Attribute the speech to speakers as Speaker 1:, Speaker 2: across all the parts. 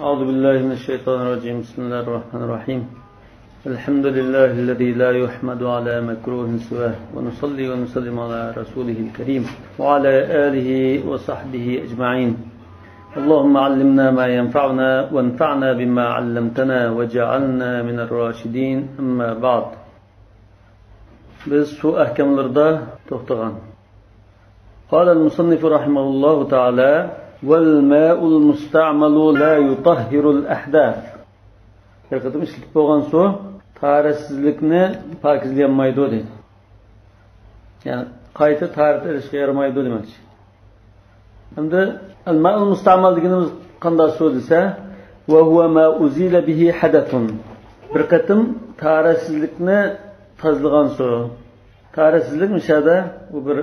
Speaker 1: أعوذ بالله من الشيطان الرجيم. بسم الله الرحمن الرحيم. الحمد لله الذي لا يحمد على مكروه سواه، ونصلي ونسلم على رسوله الكريم وعلى آله وصحبه أجمعين. اللهم علمنا ما ينفعنا وانفعنا بما علمتنا وجعلنا من الراشدين. أما بعد. Biz su ahkamlarida to'xtagan. قال المصنف رحمه الله تعالى: والماء المستعمل لا يطهر الأحداث. Bir qatim ishlatib bo'lgan suv tahoratsizlikni pokizlamaydi deydi. Ya'ni qayta tahorat olishga yaramaydi demakchi. Endi al-ma'ul mustamal deganimiz qanday suv desa, va huwa ma uzila bihi hadathun. Bir qatim tahoratsizlikni tozalagan suv. Tahoratsizlik mishada u bir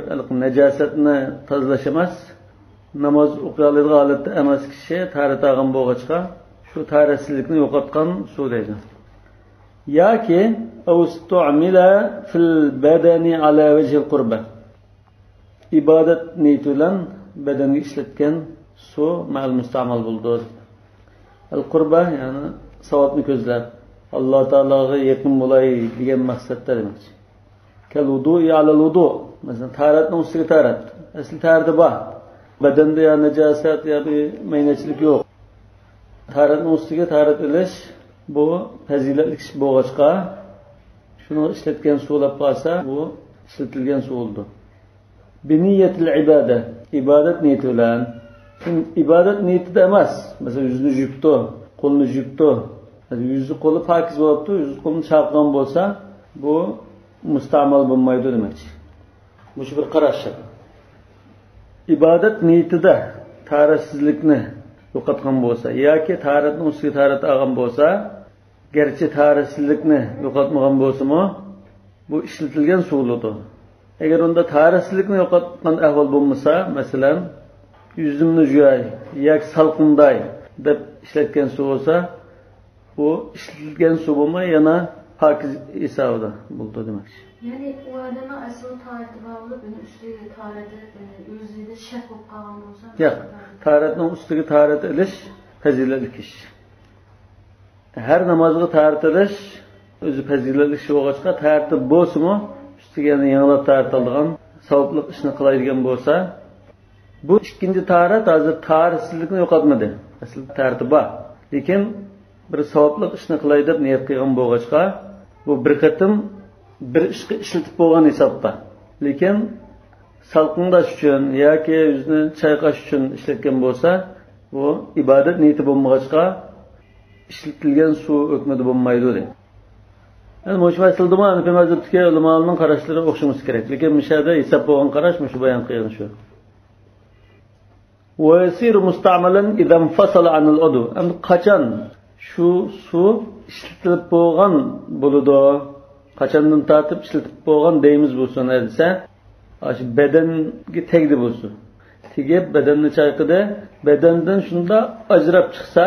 Speaker 1: najosatni tozalash emas, namoz o'qiyoladigan holatda emas kishi tahorat olgan bo'lg'achqa shu tahoratsizlikni yo'qotgan suv deydi. Yoki astu'mila fil badani ala vajhil qurba. Ibodat niyati bilan badanga ishlatgan suv ma'al mustamal bo'ldi. Al qurba ya'ni savobni ko'zlab Alloh taologa yaqin bo'lay degan maqsadda demak. Kal wudu'i ala wudu. Masalan, tahoratning ustiga tahorat. Asli tahoratda bor. Badanda ya najosat ya bir maynachilik yo'q. Tahoratning ustiga tahorat ilish bu fazilatli ish bo'lg'achqa shuni ishlatgan suvlab qolsa bu ishlatilgan suv bo'ldi. Bi niyatil ibada, ibodat niyati bilan. Ibodat niyatida emas. Masalan, yuzini yuvibdi, qo'lini yuvibdi. Yuzi qo'li pokiz bo'libdi, yuzi qo'lini chaqgan bo'lsa, bu mustamal bo'lmaydi demakchi. Bu shu bir qarash. Ibodat niyatida tahoratsizlikni yo'qotgan bo'lsa yoki tahoratning ustiga tahorat olgan bo'lsa, garchi tahoratsizlikni yo'qotmagan bo'lsa-mu, bu ishlatilgan suv bo'ladi. Agar unda tahoratsizlikni yo'qotgan ahvol bo'lmasa, masalan, yuzimni yuvay yoki salqinday deb ishlatgan suv bo'lsa, bu ishlatilgan suv bo'lmay yana pokiz hisobida bo'ldi demakchi.
Speaker 2: Ya'ni u odamning asli tahoratı bor bo'lib, uni ustiga tahorat, o'zida shak bo'lib qolgan bo'lsa,
Speaker 1: yo'q, tahoratning ustiga tahorat ilish fazilatli ish. Har namozga tahorat ilish o'zi fazilatli ish bo'lg'achqa, tahoratı bo'lsa-mu, ustiga yana yangilab tahorat oladigan savobli ishni qiladigan bo'lsa, bu ikkinchi tahorat hozir tahoratsizlikni yo'qotmadi. Asli tahoratı bor, lekin bir savobli ishni qilay deb niyat qilgan bo'lg'achqa, bu bir qatim bir ishga ishlatib bo'lgan hisobda. Lekin salqinlash uchun yoki yuzni chayqash uchun ishlatgan bo'lsa, bu ibodat niyati bo'lmag'achqa ishlatilgan suv hukmida bo'lmaydi deydi. Endi shu masalada Hanafiy mazhabdagi ulamolarning qarashlari o'xshamasi kerak. Lekin mishada hisob bo'lgan qarash shu bayon qilgan shu. Va yasiru musta'malan idza infasala anil udu. Endi qachon shu suv ishlatilib bo'lgan bo'ladi? Qachondan tortib ishlatib bo'lgan deymiz bu suvni desa, shu badanga tegdi bu suv. Tegib badanni chayqidi, badandan shunda ajrab chiqsa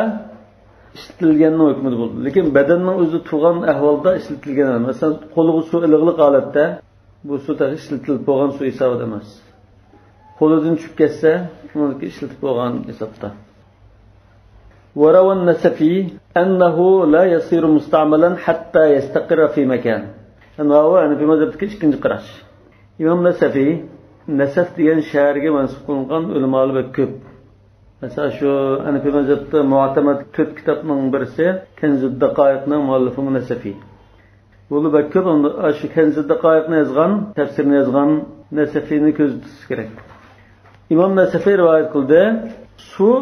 Speaker 1: ishlatilganning hukmida bo'ldi. Lekin badanning o'zi turgan ahvolda ishlatilgan emas. Masalan, qo'liga suv iliqliq holatda bu suv ishlatilib bo'lgan suv hisobida emas. Qo'lidan tushib ketsa, uniki ishlatib bo'lgan hisobda. وروى النسفي أنه لا يصير مستعملا حتى يستقر في مكان. أنه يعني في مذهب ikkinchi qarash. İmam Nasafiy, Nasaf degan shaharga mansub qilingan ulamolar ko'p. Masalan, shu Hanafiy mazhabida mu'tamad 4 kitobning birisi Kanzud Daqoiqning muallifi Nasafiy. Buni bak ko'p, shu Kanzud Daqoiqni yozgan, tafsirini yozgan Nasafiyni ko'z tutish kerak. İmam Nasafiy rivoyat qildi, suv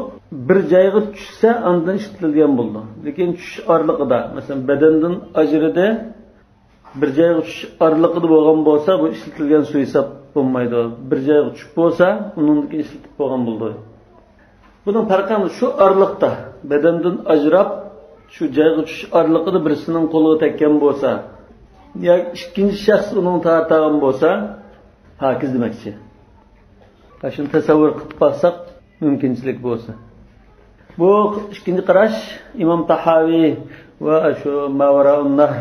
Speaker 1: bir joyga tushsa andan ishlatilgan bo'ldi. Lekin tushish orliqida, masalan, badandan ajrida bir joyga tushish orliqida bo'lgan bo'lsa, bu ishlatilgan suv hisob bo'lmaydi. Bir joyga tushib bo'lsa, undan ishlatib bo'lgan bo'ldi. Buning farqi shu orliqda badandan ajrab shu joyga tushish orliqida birisining qo'liga tekkan bo'lsa, yoki ikkinchi shaxs uning tortgan bo'lsa, pokiz demakchi. Shuni tasavvur qilib olsak mumkinchilik bo'lsa. Bu ikkinchi qarash Imom Tahaviy va shu Mavaraun Nahr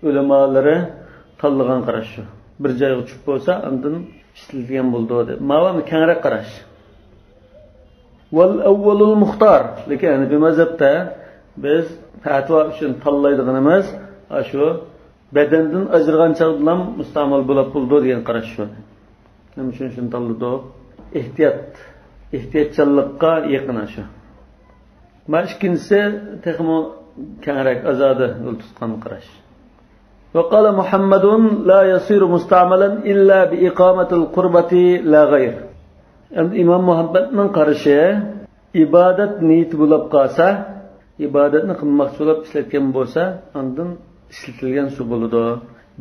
Speaker 1: ulamolari tanlagan qarash shu. Bir joyga tushib bo'lsa, undan ishlatilgan bo'ldi deb. Mava kengroq qarash. Vel evvelul muhtar. Lekin yani bir mezhepte biz fetva uchun tanlaydiganimiz shu bedenden ajragan chog'da mustamal bo'lib qoldi degan qarash shu. Nima uchun shuni tanladi? Ehtiyot, ehtiyotchanlikqa yaqin shu. Ma ikkinchisi texmo kengrek azadi yo'l tutgan qarash. وقال محمد لا يصير مستعملا إلا بإقامة القربة لا غير. İmam Muhammed'nin qarashi ibodat niyati bo'lib qolsa, ibodatni qilmoqchi bo'lib ishlatgan bo'lsa, ondan ishlatilgan suv bo'ladi.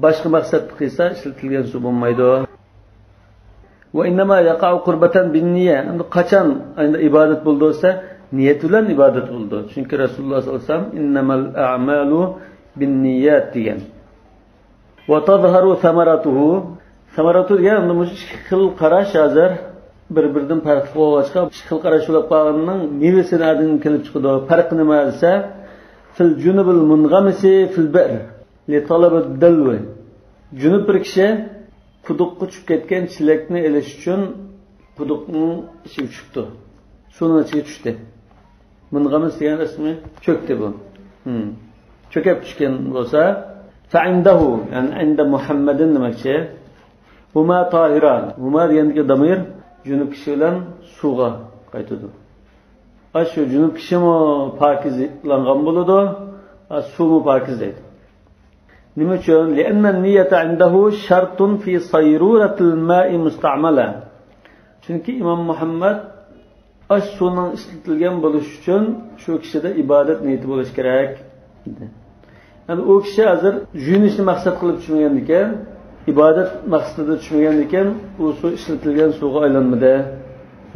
Speaker 1: Boshqa maqsad qilsa ishlatilgan suv bo'lmaydi. Va innama yaqa'u qurbatan bin-niyya. Endi qachon endi ibodat bo'ldi desa, niyat bilan ibodat bo'ldi. Chunki Rasululloh sollallohu alayhi vasallam innamal a'malu bin-niyyat degan. Va tazharu samaratuhu. Samaratu degan endi ikki xil qarash hozir bir-biridan farqli bo'lg'achqa ikki xil qarash bo'lib qolganining mevasi nadin kelib chiqadi. Farqi nima desa, fil junubil mungamisi fil bi'r li talab ad-dalwi. Junub bir kishi quduqqa tushib ketgan chilakni elish uchun quduqning ichiga tushibdi. Suvning ichiga tushdi. Mungamis degan ismi cho'kdi bu. Cho'kib tushgan bo'lsa, fa'indahu, ya'ni inda Muhammadin demakchi. Huma tahiran. Huma degandagi damir junub kishi bilan suvga qaytadi. Shu junub kishimi pokizlangan bo'ladi, suvmi pokiz deydi. Nima uchun? Li'anna an-niyyata indahu shartun fi sayruratil ma'i musta'mala. Chunki Imom Muhammad suvning ishlatilgan bo'lishi uchun shu kishida ibodat niyati bo'lishi kerak dedi. Yani u kishi hozir yuyinishni maqsad qilib tushmagan ekan, ibodat maqsadida tushmagan ekan, u suv ishlatilgan suvga aylanmadi.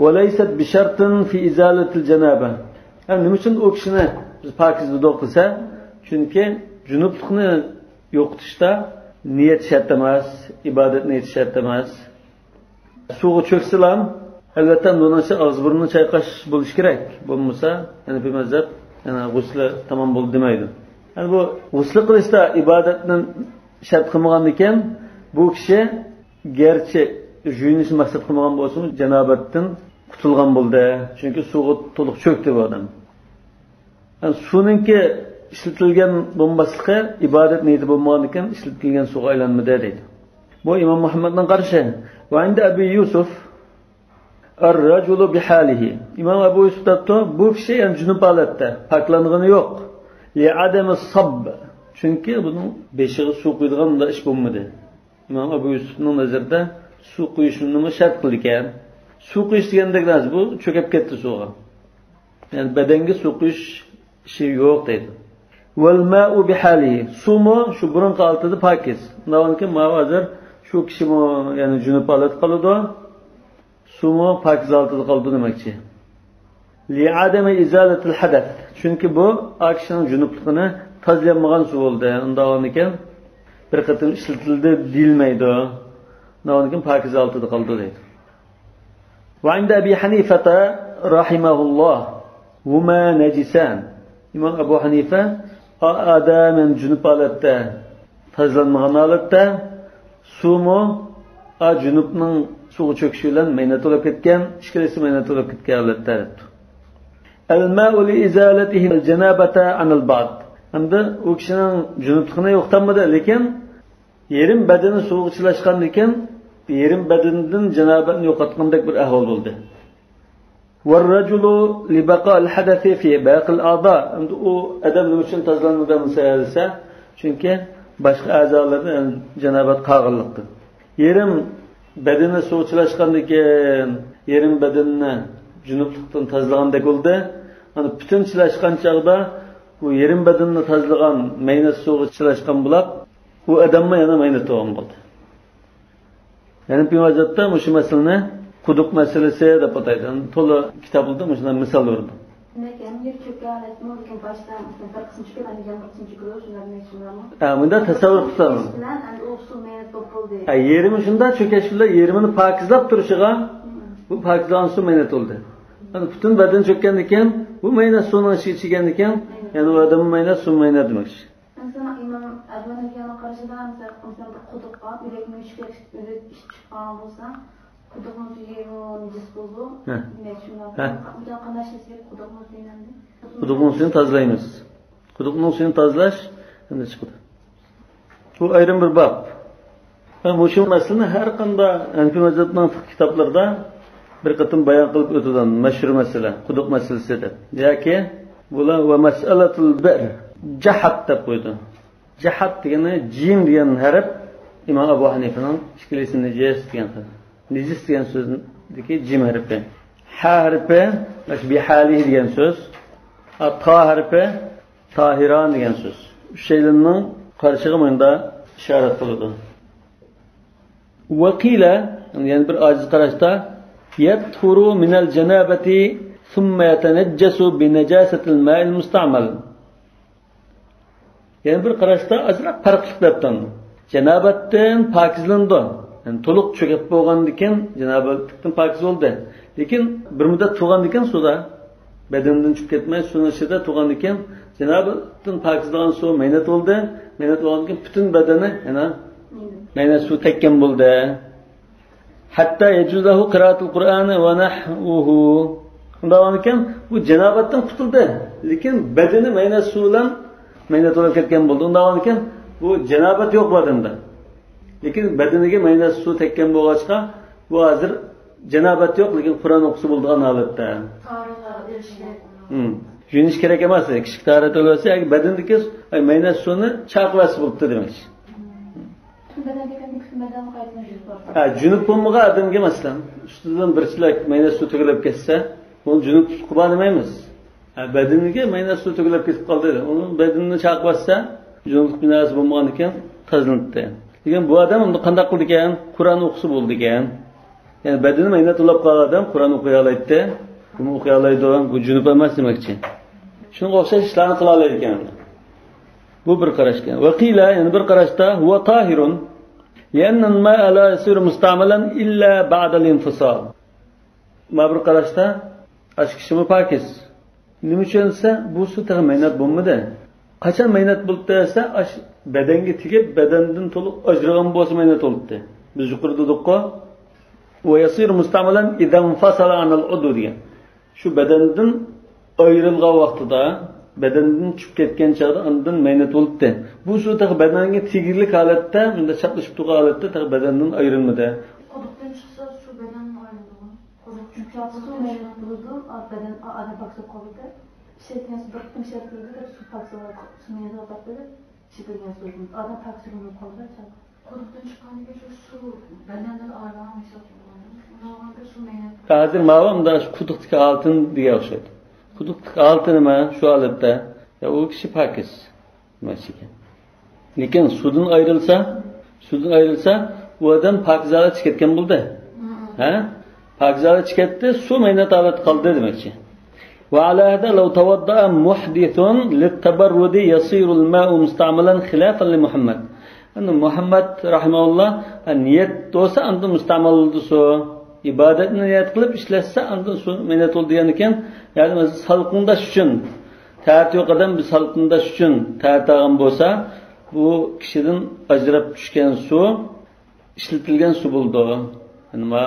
Speaker 1: Va laysat bi shartin fi izalatil janaba. Yani nima uchun u kishini biz pokiz dedik desa, chunki junublikni yo'qotishda niyat shart emas, ibodat niyati shart emas. Suvga cho'ksalam, albatta bundan og'iz burnini chayqash bo'lishi kerak. Bo'lmasa, yani bir mazhab, yani g'usli tamom bo'ldi demaydi. Yani bu g'usl qilishda ibodatni shart qilmagan ekan, bu kishi garchi yuyinishni maqsad qilmagan bo'lsa, janobatdan qutulgan bo'ldi. Chunki suvga to'liq cho'kdi bu odam. Yani suvninki ishlatilgan bo'lmasligi ibodat niyati bo'lmagan ekan, ishlatilgan suvga aylanmadi deydi. Bu Imom Muhammadning qarashi. Va inda Abu Yusuf ar-rajulu bihalihi. İmom Abu Yusuf debdi, bu kishi yani junub holatda, poklangani yo'q. Li'adami sabb. Chunki buning beshig'i suv quydigan bunda ish bo'lmadi. İmom Abu Yusufning nazarida suv quyishni nima shart qildi ekan? Suv quyish degandek narsa bu cho'kib ketdi suvga. Ya'ni badanga suv quyish ishi yo'q deydi. Val ma'u bihalihi. Suvmi shu burun holatida pokiz. Undan keyin ma hozir shu kishimi ya'ni junub holat qoladi. Suvmi pokiz holatida qoldi demakchi. Li'adami izalatil hadath. Chunki bu kishining junubligini tozalanmagan suv bo'ldi. Undan keyin bir qatim ishlatildi deyilmaydi. Undan keyin pokiz holatida qoldi deydi. Va inda Abi Hanifata rahimahulloh huma najisan. İmom Abu Hanifa adamen junub holatda tozalanmagan holatda suvmi junubning suvga cho'kishi bilan maynat bo'lib ketgan, ikkalasi maynat bo'lib ketgan holatda debdi. El-ma'u li izalatihi al-janabata an al-ba'd. Endi u kishining junubligini yo'qotmadi, lekin yerim badani suvga chilashgandan keyin yerim badanidan janobatni yo'qotgandek bir ahvol bo'ldi. Var-rajulu li baqa'il hadathi fi baqil a'da. Endi u odam nima uchun tozalanmadi desa, chunki boshqa a'zolarda janobat qolganlikdan. Yerim badani suvga chilashgandan keyin yerim badanini junublikdan tozalagandek bo'ldi. Ana butun chilashgan chog'da bu yerim badanini tozalagan maynat suvga chilashgan bo'lib, u odamma yana maynat bo'lgan bo'ldi. Ya'ni bu vaziyatda shu masalani quduq masalasi deb ataydi. To'la kitoblarda shundan misol berdi.
Speaker 2: Demak, yer cho'kkan, lekin boshdan bir qism cho'kkan, yana bir qism cho'kiladi, shundan nechunlarmi?
Speaker 1: Bunda tasavvur qilamiz.
Speaker 2: Bilan u suv maynat bo'lib qoldi.
Speaker 1: Yerimi shunda cho'kash bilan yerimini pokizlab turishiga bu pokizlangan suv maynat bo'ldi. Yani bütün beden çökken ekan, bu maynat suvning ichiga ichgan ekan, ya'ni u odam maynat suv maynat demakchi.
Speaker 2: Masalan, Imom Abu Hanifaning qarashida, masalan, bir quduqqa yurakni ichib chiqqan bo'lsa,
Speaker 1: Quduqning suyini tozalaymiz. Quduqning suyini tozalash endi chiqadi. Bu ayrim bir bab. Bu shu masalani har qanday Hanafi mazhabining fiqh kitoblarida bir qatim bayon qilib o'tilgan mashhur masala, quduq masalasi deb. Yoki bular va mas'alatul bir jahat deb qo'ydi. Jahat degani jim degan harf Imom Abu Hanifaning ikkilisi najis degan najis degan so'zdagi jim harfi. Ha harfi bihalihi degan so'z, ta harfi tahiran degan so'z. Uchaylining qarshig'i bunda ishorat qiladi. Vaqila, ya'ni bir ojiz qarashda yathuru minal janabati thumma yatanajjasu bi najasatil ma'il musta'mal. Ya'ni bir qarashda ozroq farqli debdan. Janobatdan pokizlandi. Yani to'liq cho'kib bo'lgandan keyin janobatdan pokiz bo'ldi. Lekin bir muddat turgandan keyin suvda badandan chiqib ketmay suvning ichida turgandan keyin janobatdan pokizlangan suv maynat bo'ldi. Maynat bo'lgandan keyin butun badani yana maynat suv tekkan bo'ldi. Hatta yajuzu qiraatul Qur'on va nahvuhu. Undan keyin bu janobatdan qutuldi. Lekin badani maynat suv bilan maynat bo'lib ketgan bo'ldi. Undan keyin bu janobat yo'q badanda. Lekin badaniga maynat suv tekkan bo'lg'achqa bu hozir janobat yo'q, lekin Qur'on o'qisa bo'ladigan holatda. Yuvinish kerak emas. Kichik tahorat olsa, yoki badandagi maynat suvni chaqlasi bo'libdi demakchi. Ha, junub bo'lmagan odamga masalan, ustidan bir chelak maynat suv to'kilib ketsa, uni junub qilib demaymiz. Ha, badaniga maynat suv to'kilib ketib qoldi. Uni badanini chaqlasa, junublik binosi bo'lmagan ekan, tozalanadi. Degan bu odam unda qanday qildi ekan? Qur'on o'qisa bo'ldi ekan. Ya'ni badani maynat ulab qolgan odam Qur'on o'qiy oladi. Buni o'qiy oladi, bu junub emas demakchi. Shunga o'xshash ishlarni qila oladi ekan. Bu bir qarash ekan. Vaqila, ya'ni bir qarashda huwa tahirun lianna al-ma'a la yasiru musta'malan illa ba'da al-infisal. Ma bir qarashda ash kishimi pokiz. Nima uchun desa, bu suv tag'i maynat bo'lmadi. Qachon maynat bo'ldi desa, ash badanga tegib, badandan to'liq ajragan bo'lsa maynat bo'libdi. Biz yuqorida dedik-ku, va yasiru musta'malan idza infasala anil udv degan. Shu badandan ayrilgan vaqtida, badandan tushib ketgan chog'da undan maynat bo'libdi. Bu suv tag'i badanga tegirlik holatda, bunda chaplashib turgan holatda tag'i badandan ayrilmadi.
Speaker 2: Quduqdan chiqsa suv badandan ayrildi. Quduq suv maynat bo'ldi, badan adam pokizlab qoldi. Ishlatgan suv bir qism ishlatildi, suv pokizlab, suv maynat bo'ldi. Chiqilgan suv odam pokizlanib qoldi. Quduqdan chiqqaniga shu suv badandan ayrilgan hisob bo'ladi. Undan suv maynat.
Speaker 1: Hozir ma'lum da shu quduqdagi oltin degan o'xshaydi. Quduqdagi oltin nima shu holatda? Ya u kishi pokiz demakchi. Lekin suvdan ayrilsa, u odam pokiz holatga chiqib ketgan bo'ldi. Ha? Pokiz holatga chiqib ketdi, suv maynat holat qoldi demakchi. وعلى هذا لو توضأ محدث للتبرد يصير الماء مستعملا خلافا لمحمد. أن محمد رحمه الله niyat bo'lsa unda mustamal bo'ldi, ibodatni niyat qilib ishlasa unda suv maynat bo'ldi degan ekan. Ya'ni salqindash uchun tarat yo'q odam bir salqindash uchun tarat olgan bo'lsa, bu kishidan ajrab tushgan suv ishlatilgan suv bo'ldi. Nima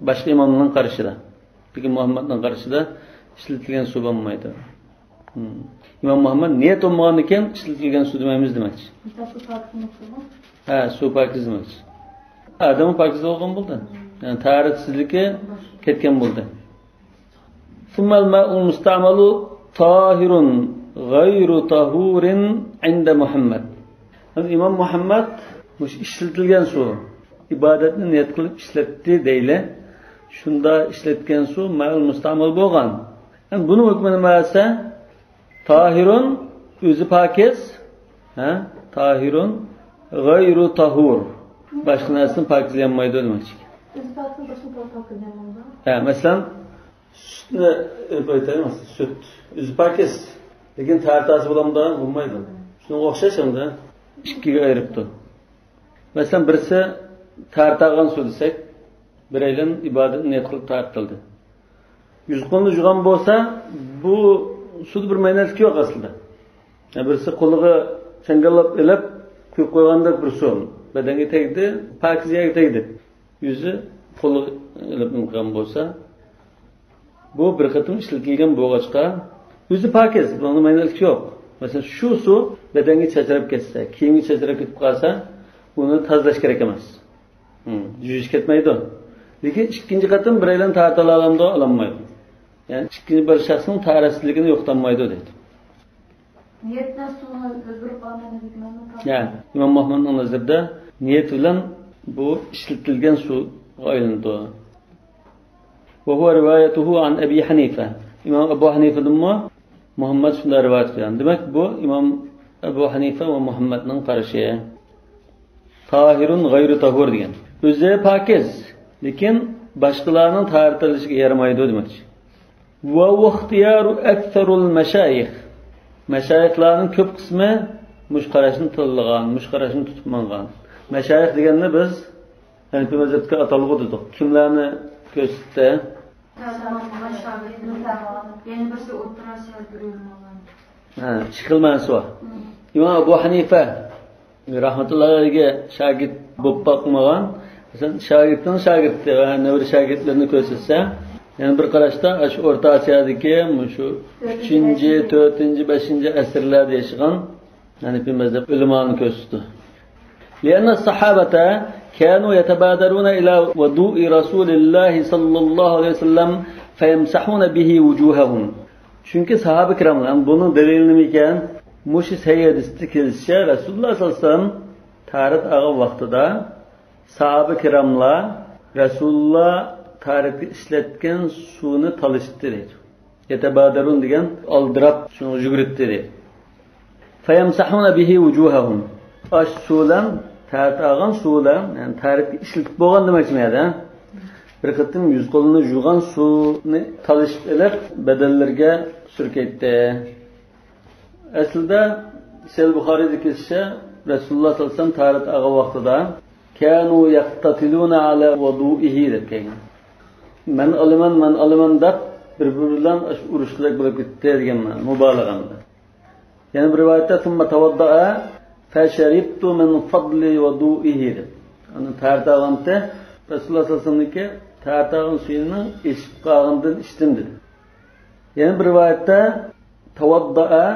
Speaker 1: boshqa imomning qarashida, lekin Muhammadning qarashida ishlatilgan suv bo'lmaydi. İmom Muhammad niyat olmagan ekan ishlatilgan suv demaymiz demakchi. Ha, suv pokiz demakchi. Odam pokiz bo'lgan bo'ldi. Ya'ni taharatsizligi ketgan bo'ldi. Summal ma'ul musta'malu tahirun g'ayru tahurin inda Muhammad. İmom Muhammad ishlatilgan suv ibodatni niyat qilib ishlatdi deyli. Shunda ishlatgan suv ma'ul mustamal bo'lgan. Yani bunun hükmü nima esa? Tahirun o'zi pokiz, ha? Tahirun g'ayru tahur. Boshqa narsani pokizlanmaydi demakchi.
Speaker 2: O'zi pokiz, boshqa pokizlanmaydi.
Speaker 1: Ha, masalan, sutni aytaymi? Sut o'zi pokiz, lekin tartasi bo'lamda bo'lmaydi. Shunga o'xshash unda ikkiga ayiribdi. Masalan, birisi tartag'an suv desak, biraylan ibodat niyat qilib tartildi. Yuz qo'lni yuvgan bo'lsa, bu suvda bir maynatlik yo'q aslida. Yani birisi qo'liga changallab ilib quyib qo'ygandek bir suv badanga tegdi, pokiz yerga tegdi. Yuzi qo'l ilib qilgan bo'lsa, bu bir qatim ishlatilgan bo'lg'achqa o'zi pokiz, buni maynalik yo'q. Masalan, shu suv badanga chachrab ketsa, kiyimga chachrab ketib qolsa, uni tozalash kerak emas. Yuvish ketmaydi. Lekin ikkinchi qatim bir aylan tarat olamdi, ololmaydi. Ya'ni ikkinchi bir shaxsning taratligini yo'qotmaydi deydi.
Speaker 2: Niyatdan suvni o'zgarib olmaydi deganmi?
Speaker 1: Ya, Imom Muhammadning nazarida niyat bilan bu ishlatilgan suv aylanadi. Va huwa rivoyatuhu an Abi Hanifa. Imom Abu Hanifadanmi Muhammad shunday rivoyat qilgan. Demak, bu Imom Abu Hanifa va Muhammadning qarashi. Tahirun g'ayru tahur degan. O'zi pokiz, lekin boshqalarning taharatilishiga yaramaydi demoqchi. Va ixtiyoru aktharul mashayix. Mashayixlarning ko'p qismi mush qarashni tanlagan, mush qarashni tutib mangan. Mashayix deganni biz Hanifi mazhabga atalg'u dedik. Kimlarni ko'rsatdi?
Speaker 2: Ya'ni birisi O'rta Osiyodagi ulamolar.
Speaker 1: Ha, ikki xil ma'nosi bor. Imom Abu Hanifa rahmatullohi alayhiga shogird bo'lib boqmagan, masalan, shogirdning shogirdi va navri shogirdlarini ko'rsatsa, ya'ni bir qarashda shu O'rta Osiyodagi shu 3-chi, 4-chi, 5-chi asrlarda yashagan Hanifi mazhab ulamolarini ko'rsatdi. لأن الصحابة كانوا يتبادرون إلى وضوء رسول الله صلى الله عليه وسلم فيمسحون به وجوههم. Çünkü sahabe kiramlar bunun delili nima ekan? Mushi sayyidisi kelisha Rasululloh sollallohu alayhi vasallam tarit ag'an vaqtida sahabe kiramlar Rasululloh taritga ishlatgan suvni talishdi deydi. Yetabadarun degan oldirab shuni yuguribdi deydi. Fayamsahuna bihi wujuhahum. Ash sulan tarit ag'an sulan, ya'ni taritga ishlatib bo'lgan demakchimi edi? Bir qitim yuz qo'lini yuvgan suvni talishib ilib badallarga surkaydi. Aslida Sahih Buxoriyda kelishicha Rasululloh sollallohu alayhi vasallam tarit ag'an vaqtida kanu yaqtatiluna ala wudu'ihi deb kelgan. Men olaman, men olaman deb bir-biri bilan urushlar bo'lib ketdi degan mubolag'ada. Yana bir rivoyatda thumma tawadda'a fasharibtu min fadli wudu'ihi deb. Uni tarit ag'anda Rasululloh sollallohu alayhi vasallamniki tarit ag'an suyini ichib qolgandan ichdim dedi. Yana bir rivoyatda tawadda'a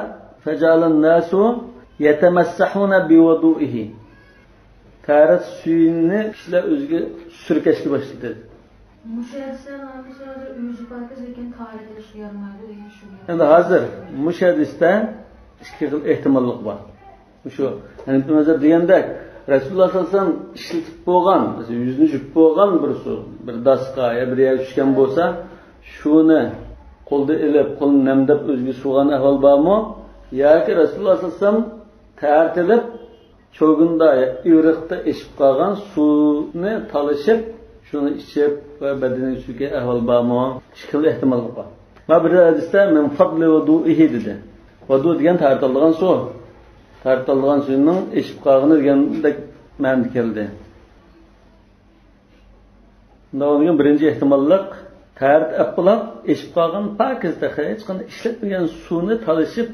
Speaker 1: fajalan nasu yatamassahuna biwudu'ihi. Tarit suyini kishilar o'ziga surkashga boshladi dedi. Endi hozir mush hadisda ikki xil ehtimollik bor. Shu Hanifi mazhab degandek Rasululloh sollallohu alayhi vasallam ishlatib bo'lgan, yuzini yuvib bo'lgan bir suv, bir dasqa yo bir yerga tushgan bo'lsa, shuni qo'lda ilib, qo'lni namdab o'ziga suvgan ahvol bormi? Yoki Rasululloh sollallohu alayhi vasallam tartilib cho'g'inda, ivriqda eshib qolgan suvni talashib, shuni ichib va badaniga suvga ahvol bormi? Ikki xil ehtimol bor. Va bir hadisda min fadli wudu'ihi dedi. Vudu degan tartilgan suv. Tartilgan suvning eshib qolgani degandek ma'no keldi. Bundan birinchi ehtimollik tarit apilab eshib qolgan pokizda hech qanday ishlatmagan suvni talashib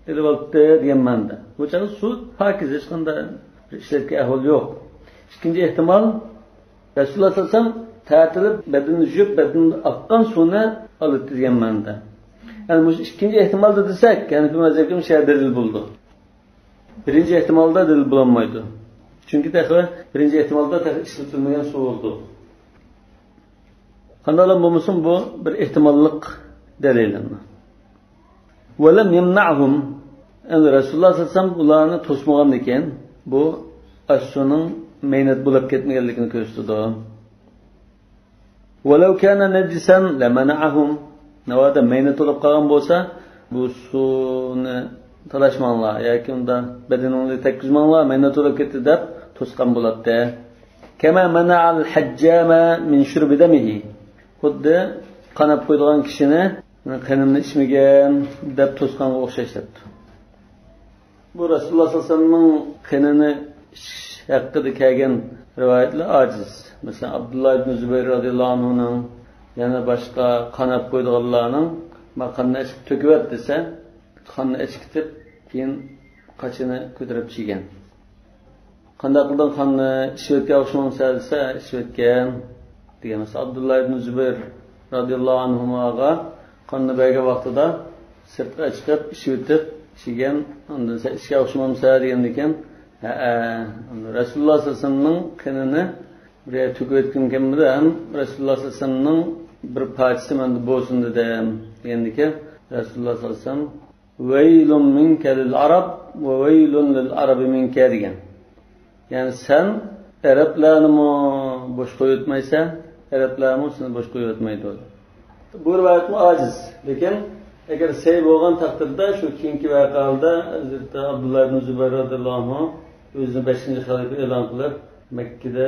Speaker 1: ilib olibdi degan ma'noda. Bu chog'da suv pokiz, hech qanday ishlatga ahvol yo'q. Ikkinchi ehtimol Rasululloh sollallohu alayhi vasallam tartilib badanini yuvib, badanini oqqan suvni olibdi degan ma'noda. Ya'ni bu ikkinchi ehtimolda desak, ya'ni bu mazhabga shu dalil bo'ldi. Birinchi ehtimolda dalil bo'lmaydi. Chunki birinchi ehtimolda ishlatilmagan suv bo'ldi. Qanday bo'lmasin bu bir ehtimollik dalil. Va lam yamna'hum. Endi Rasululloh sollallohu alayhi vasallam ularni to'smagan ekan, bu as-suning maynat bo'lib ketmaganligini ko'rsatdi. Walau kana najisan lamana'ahum. Navada maynat bo'lib qolgan bo'lsa, bu suvni talashmanglar yoki unda badaningni tekkizmanglar, maynat bo'lib ketdi deb to'sgan bo'ladi. Kama mana'al hajjama min shurbi damihi. Xuddi qanab qo'ydigan kishini qanimni ichmagan deb to'sganga o'xshash debdi. Bu Rasululloh sollallohu alayhi vasallamning qanini ichish haqida kelgan rivoyatlar ojiz. Masalan, Abdulloh ibn Zubayr radhiyallohu anhuning yana boshqa qanab qo'ydiganlarning qonni ichib to'kib desa, qonni ichkitib keyin qachini ko'tarib chiygan. Qanday qilding qonni ichayotgan o'xshamaysan desa, ichayotgan. Degan. Mesela Abdullah ibn Zübeyir radıyallahu anhumaga qonni bergan vaqtida sirtqa chiqib ishib ichgan, ondan sen ishga o'xshamamsan degan ekan. Rasululloh sallallohu alayhi vasallamning qinini bir yerga to'kib o'tgan ham Rasululloh sallallohu alayhi vasallamning bir parchasi menda bo'lsin dedim degan ekan. Rasululloh sallallohu alayhi vasallam veylun minka lil arab va veylun lil arabi minka degan. Ya'ni sen arablarni bo'sh qo'yib o'tmaysan, arablarni seni bo'sh qo'yib o'tmaydi. Bu rivoyatmi aciz, lekin agar sey bo'lgan taqdirda shu keyingi voqeada Hazreti Abdullah ibn Zubayr radhiyallohu anhu o'zini 5-xalifa e'lon qilib, Makkada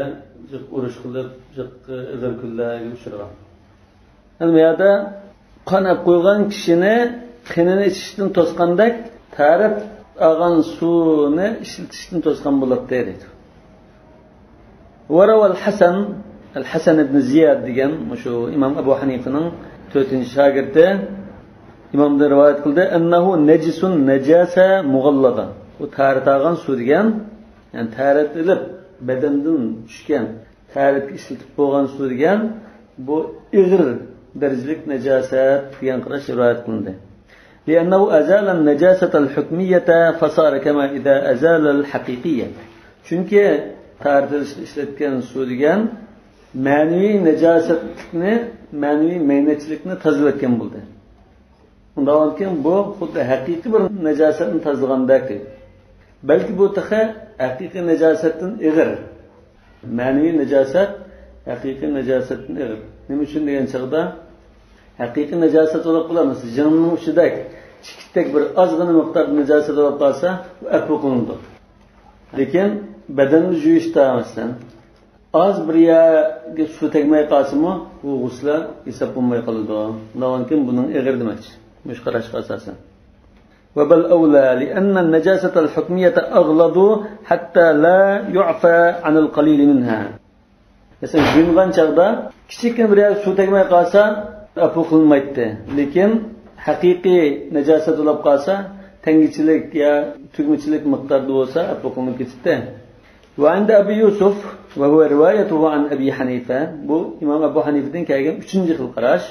Speaker 1: jiq urush qilib, jiq ig'ir kunlarga uchragan. Endi bu yerda qon olib qo'ygan kishini qinini ichishdan to'sqandek tarif olgan suvni ishlatishdan to'sqan bo'ladi deydi. وروى الحسن الحسن ibn Ziyad degan shu Imom Abu Hanifaning 4-shogirdi imomdan rivoyat qildi, annahu najisun najasa mug'allada. Bu tarit olgan suv degan, ya'ni tarit ilib badandan tushgan, taritga ishlatib bo'lgan suv degan bu ig'ir darajalik najosat degan qarash rivoyat qilindi. لأنه أزال النجاسة الحكمية فصار كما إذا أزال الحقيقية. Chunki tarit ishlatgan suv degan ma'naviy najosatlikni, ma'naviy maynatchilikni tozalatgan bo'ldi. Undan keyin bu xuddi haqiqiy bir najosatni tozalagandek. Balki bu taxa haqiqiy najosatdan ig'ir. Ma'naviy najosat haqiqiy najosatdan ig'ir. Nima uchun degan chaqda haqiqiy najosat bo'lib qoladi. Jinning uchidak, chikitdek bir ozgina miqdor najosat bo'lib qolsa, u afu qilinadi. Lekin badanni yuvishda masalan oz bir yerga suv tegmay qolsa-mu, bu g'usl hisob bo'lmay qoladi. Undan keyin buning ig'ir demakchi. Mush qarashga asosan. وبل أولى لأن النجاسة الحكمية أغلظ حتى لا يعفى عن القليل منها. Mesela yuyungan chaqda kichikgina bir yer suv tegmay qolsa, afu qilinmaydi. Lekin haqiqiy najosat bo'lib qolsa, tangichilik ya tugmachilik miqdorida bo'lsa, afu qilinib ketibdi. وعند أبي يوسف وهو روايته عن أبي حنيفة، bu İmam Abu Hanife'den kelgan 3-xil qarash.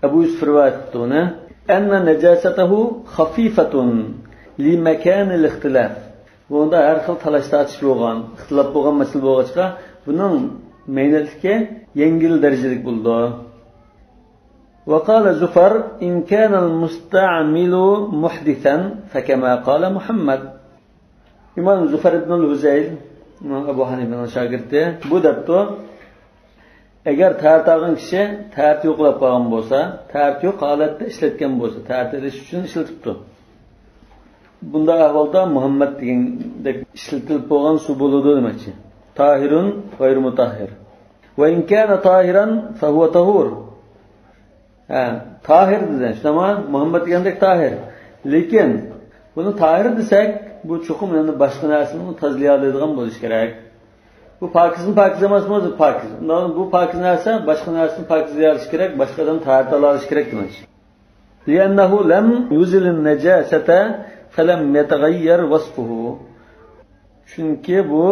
Speaker 1: Abu Yusuf rivoyat qildi uni. أن نجاسته خفيفة لمكان الاختلاف. Bunda har xil talash tortish bo'lgan, ixtilof bo'lgan masala bo'lg'achqa, buning maynatligi yengil darajalik bo'ldi. وقال زفر إن كان المستعمل محدثا فكما قال محمد. İmam Zufar ibn al-Huzayl, İmam Abu Hanife'nin şagirdi, bu debdi. Agar tarit olgan kishi tarit yo'qlab qolgan bo'lsa, tarit yo'q holatda ishlatgan bo'lsa, tarit ilish uchun ishlatibdi. Bunda ahvolda Muhammad degandek ishlatilib bo'lgan suv bo'ladi demakchi. Tahirun g'ayru mutahhir. Va in kana tahiran fa huwa tahur. Ha, tahir degan, shunama Muhammad degandek tahir. Lekin buni tahir desak, bu chuqur endi boshqa narsani tozalay oladigan bo'lishi kerak. Bu pokizmi pokiz emasmi o'zi pokiz. Undan bu pokiz narsa boshqa narsani pokizlay olish kerak, boshqadan tarit olish kerak demak. لأنه لم يزل النجاسة فلم يتغير وصفه. Chunki bu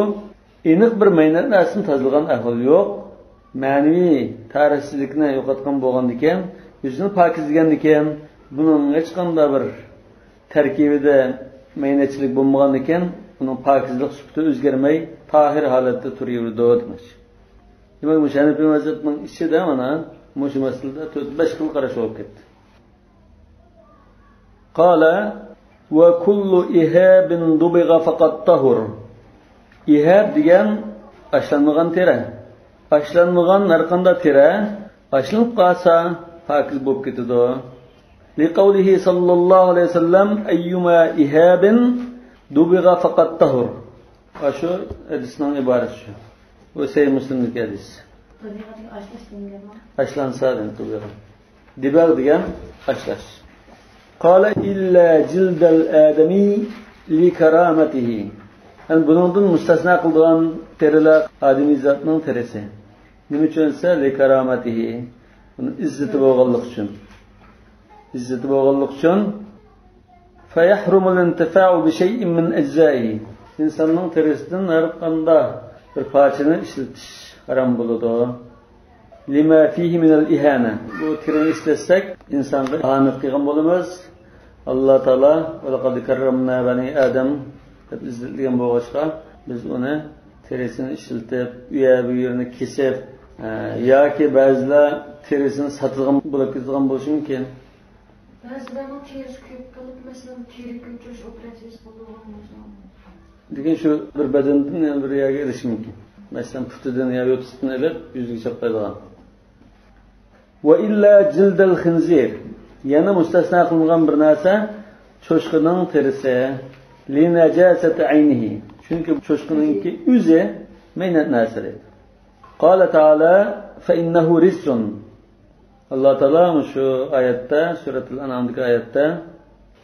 Speaker 1: aniq bir maynat narsani tozalagan ahvol yo'q. Ma'naviy tarixsizlikni yo'qotgan bo'lgan ekan, yuzini pokizlagan ekan, buning hech qanday bir tarkibida maynatchilik bo'lmagan ekan, uning pokizlik sifati o'zgarmay tahir holatda turaverdi demak. Demak, bu Hanafiy mazhabining ichida mana mushu masalada 4-5 xil qarash bo'lib ketdi. Qala va kullu ihabin dubig'a faqat tahur. Ihab degan ashlanmagan teri. Ashlanmagan har qanday teri ashlanib qolsa pokiz bo'lib ketadi. لقوله صلى الله عليه وسلم أيما إهاب دبغ فقد طهر. Şu hadisning iborasi shu. Bu Sahih Muslimdagi hadis. Ashlansa degan. Dibag degan ashlash. Qala illa jildal adami li karamatihi. Yani bundan mustasna qilgan terilar adami zotning terisi. Nima uchun esa li karamatihi. Buni izzati bo'lganlik uchun. İzzeti bo'lganlik uchun فيحرم الانتفاع بشيء من أجزائه. İnsanın terisinden har qanday bir parçanı ishlatish Haram bo'ladi. Lima fihi minal ihana. Bu terini ishlatsak insonga ihanat qilgan bo'lamiz. Alloh taolo va laqad karramna bani Adam deb izlagan bo'lg'achqa biz uni terisini ishlatib, u yer bu yerini kesib yoki ba'zilar terisini satilgan bo'lib ketgan bo'lishi mumkin.
Speaker 2: Ba'zilarning terisi kuyib qolib, masalan, teri kuytirish operatsiyasi bo'lgan bo'lsa.
Speaker 1: Degan shu bir badandan yana bir yerga ilishi mumkin. Masalan, putidan yo yo'tisidan ilib yuziga chaplaydigan. Va illa jildal xinzir. Yana mustasno qilingan bir narsa cho'shqining terisi li najasati aynihi. Chunki cho'shqininki o'zi maynat narsa deydi. Qala taala fa innahu rizqun. Alloh taolo shu oyatda, suratul An'amdagi oyatda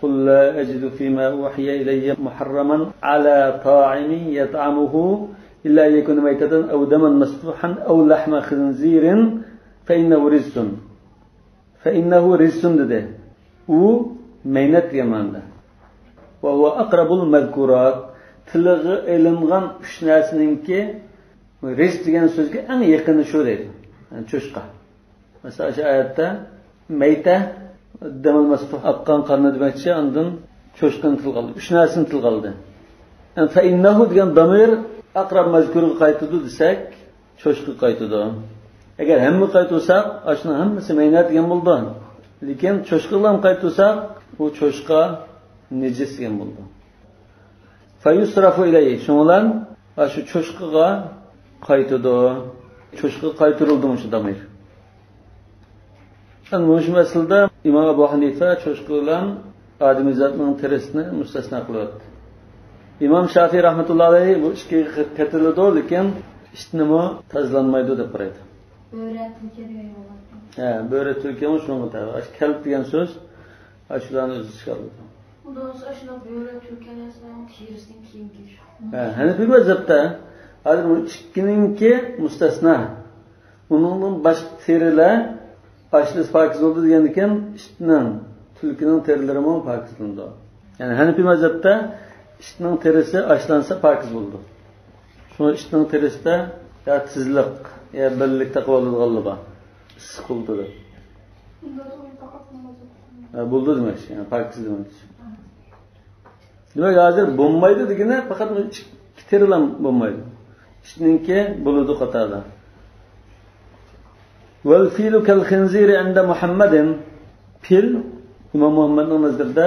Speaker 1: قل لا أجد فيما أوحي إلي محرما على طاعم يطعمه إلا أن يكون ميتة أو دما مسفوحا أو لحم خنزير فإنه رجس. فإنه رجس dedi. U maynat degan ma'noda. Va huwa aqrabul mazkurat. Tilga ilingan uch narsaningki rijs degan so'zga eng yaqini shu deydi. Yani cho'shqa. Masalan, shu oyatda mayta damal masfuh oqqan qonni demakchi, undan cho'shqani tilga oldi. Uch narsani tilga oldi. Yani fa innahu degan damir aqrab mazkurga qaytadi desak, cho'shqa qaytadi. Agar hamma qaytsak, ashuni hammasi maynat degan bo'ldi. Lekin cho'shqa bilan qaytsak, u cho'shqa nejis degan bo'ldi. Fa yusrafu ilayhi. Shundan shu cho'shqaga qaytadi. Cho'shqa qaytarildi shu damir. Shu masalada Imom Abu Hanifa cho'shqa bilan odamzodning terisini mustasno qilyapti. Imom Shafiy rahmatullohi alayhi bu ishga katiladi, lekin ishnimi tozalanmaydi deb qaraydi.
Speaker 2: Bo'ri tulki degan bo'ladi.
Speaker 1: Ha, bo'ri tulki shunga tabi. Kalb degan so'z shularni o'zi chiqardi.
Speaker 2: Undan so'ng shuni bo'ri tulkining terisidan kiyim kiyish.
Speaker 1: Ha, Hanafiy mazhabda hozir bu ikkininki mustasno. Uningdan boshqa terilar ashliz pokiz bo'ldi degan ekan, itning, tulkining terilarimi pokizlandi. Ya'ni Hanafiy mazhabda itning terisi ashlansa pokiz bo'ldi. Shu itning terisida ya tizliq, ya birlik taqib oladiganligi bor. Issiq bo'ldi. Bo'ldi demak, ya'ni pokiz demak. Demak, hozir bo'lmaydi degani faqat ikki terilar bo'lmaydi. Itninki bo'ladi qatorda. Vel filu kal khinziri inda Muhammadin. Fil İmom Muhammadning nazarida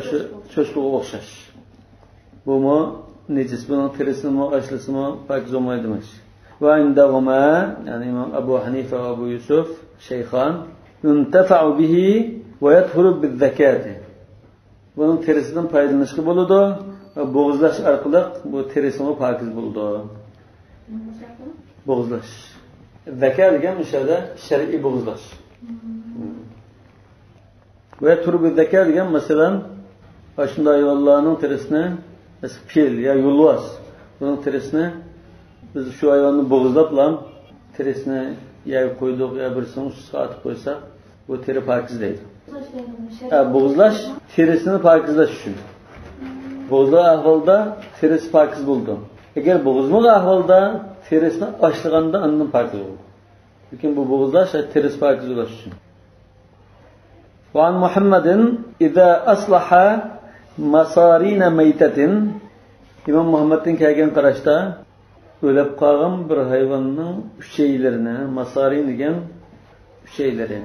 Speaker 1: shu cho'shqaga o'xshash. Bumi nejis, buning terisini ashlisimi pokiz bo'lmaydi demak. Va indahuma, ya'ni Imom Abu Hanifa va Abu Yusuf shayxon yuntafa'u bihi va yathuru biz-zakati. Buning terisidan foydalanishga bo'ladi va bo'g'izlash orqali bu terisini pokiz bo'ladi. Bo'g'izlash. Zaka degan o'shada shar'iy bo'g'izlash. Va turbi zaka degan masalan shunday hayvonlarning terisini, fil ya yo'lbars, buning terisini biz shu hayvonni bo'g'izlab lan terisini ya qo'ydik ya birisini ustiga otib qo'ysak, bu teri pokiz deydi. Bo'g'izlash terisini pokizlash uchun. Bo'g'izlash ahvolda terisi pokiz bo'ldi. Agar bo'g'izmagan ahvolda terisini oshlaganda undan pokiz bo'ldi. Lekin bu bo'g'izlash terisi pokiz bo'lish uchun. Va an Muhammadin iza aslaha masarina maytatin. İmom Muhammaddan kelgan qarashda o'lib qolgan bir hayvonning uchaylarini, masarin degan uchaylari,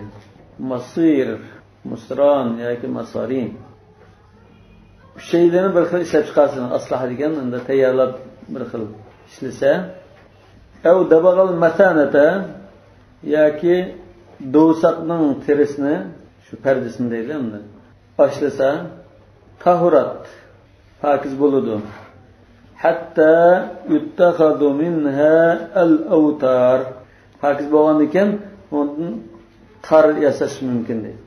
Speaker 1: masir, musron yoki masarin uchaylarini bir xil ishlab chiqarsin, aslaha degan unda tayyorlab bir xil ishlasa, av dabag'al masanata yoki do'saqning terisini, shu pardasini deydi unda, oshlasa tahurat pokiz bo'ladi. Hatta yuttakhadhu minha al-awtar. Pokiz bo'lgandan keyin undan tar yasash mumkin deydi.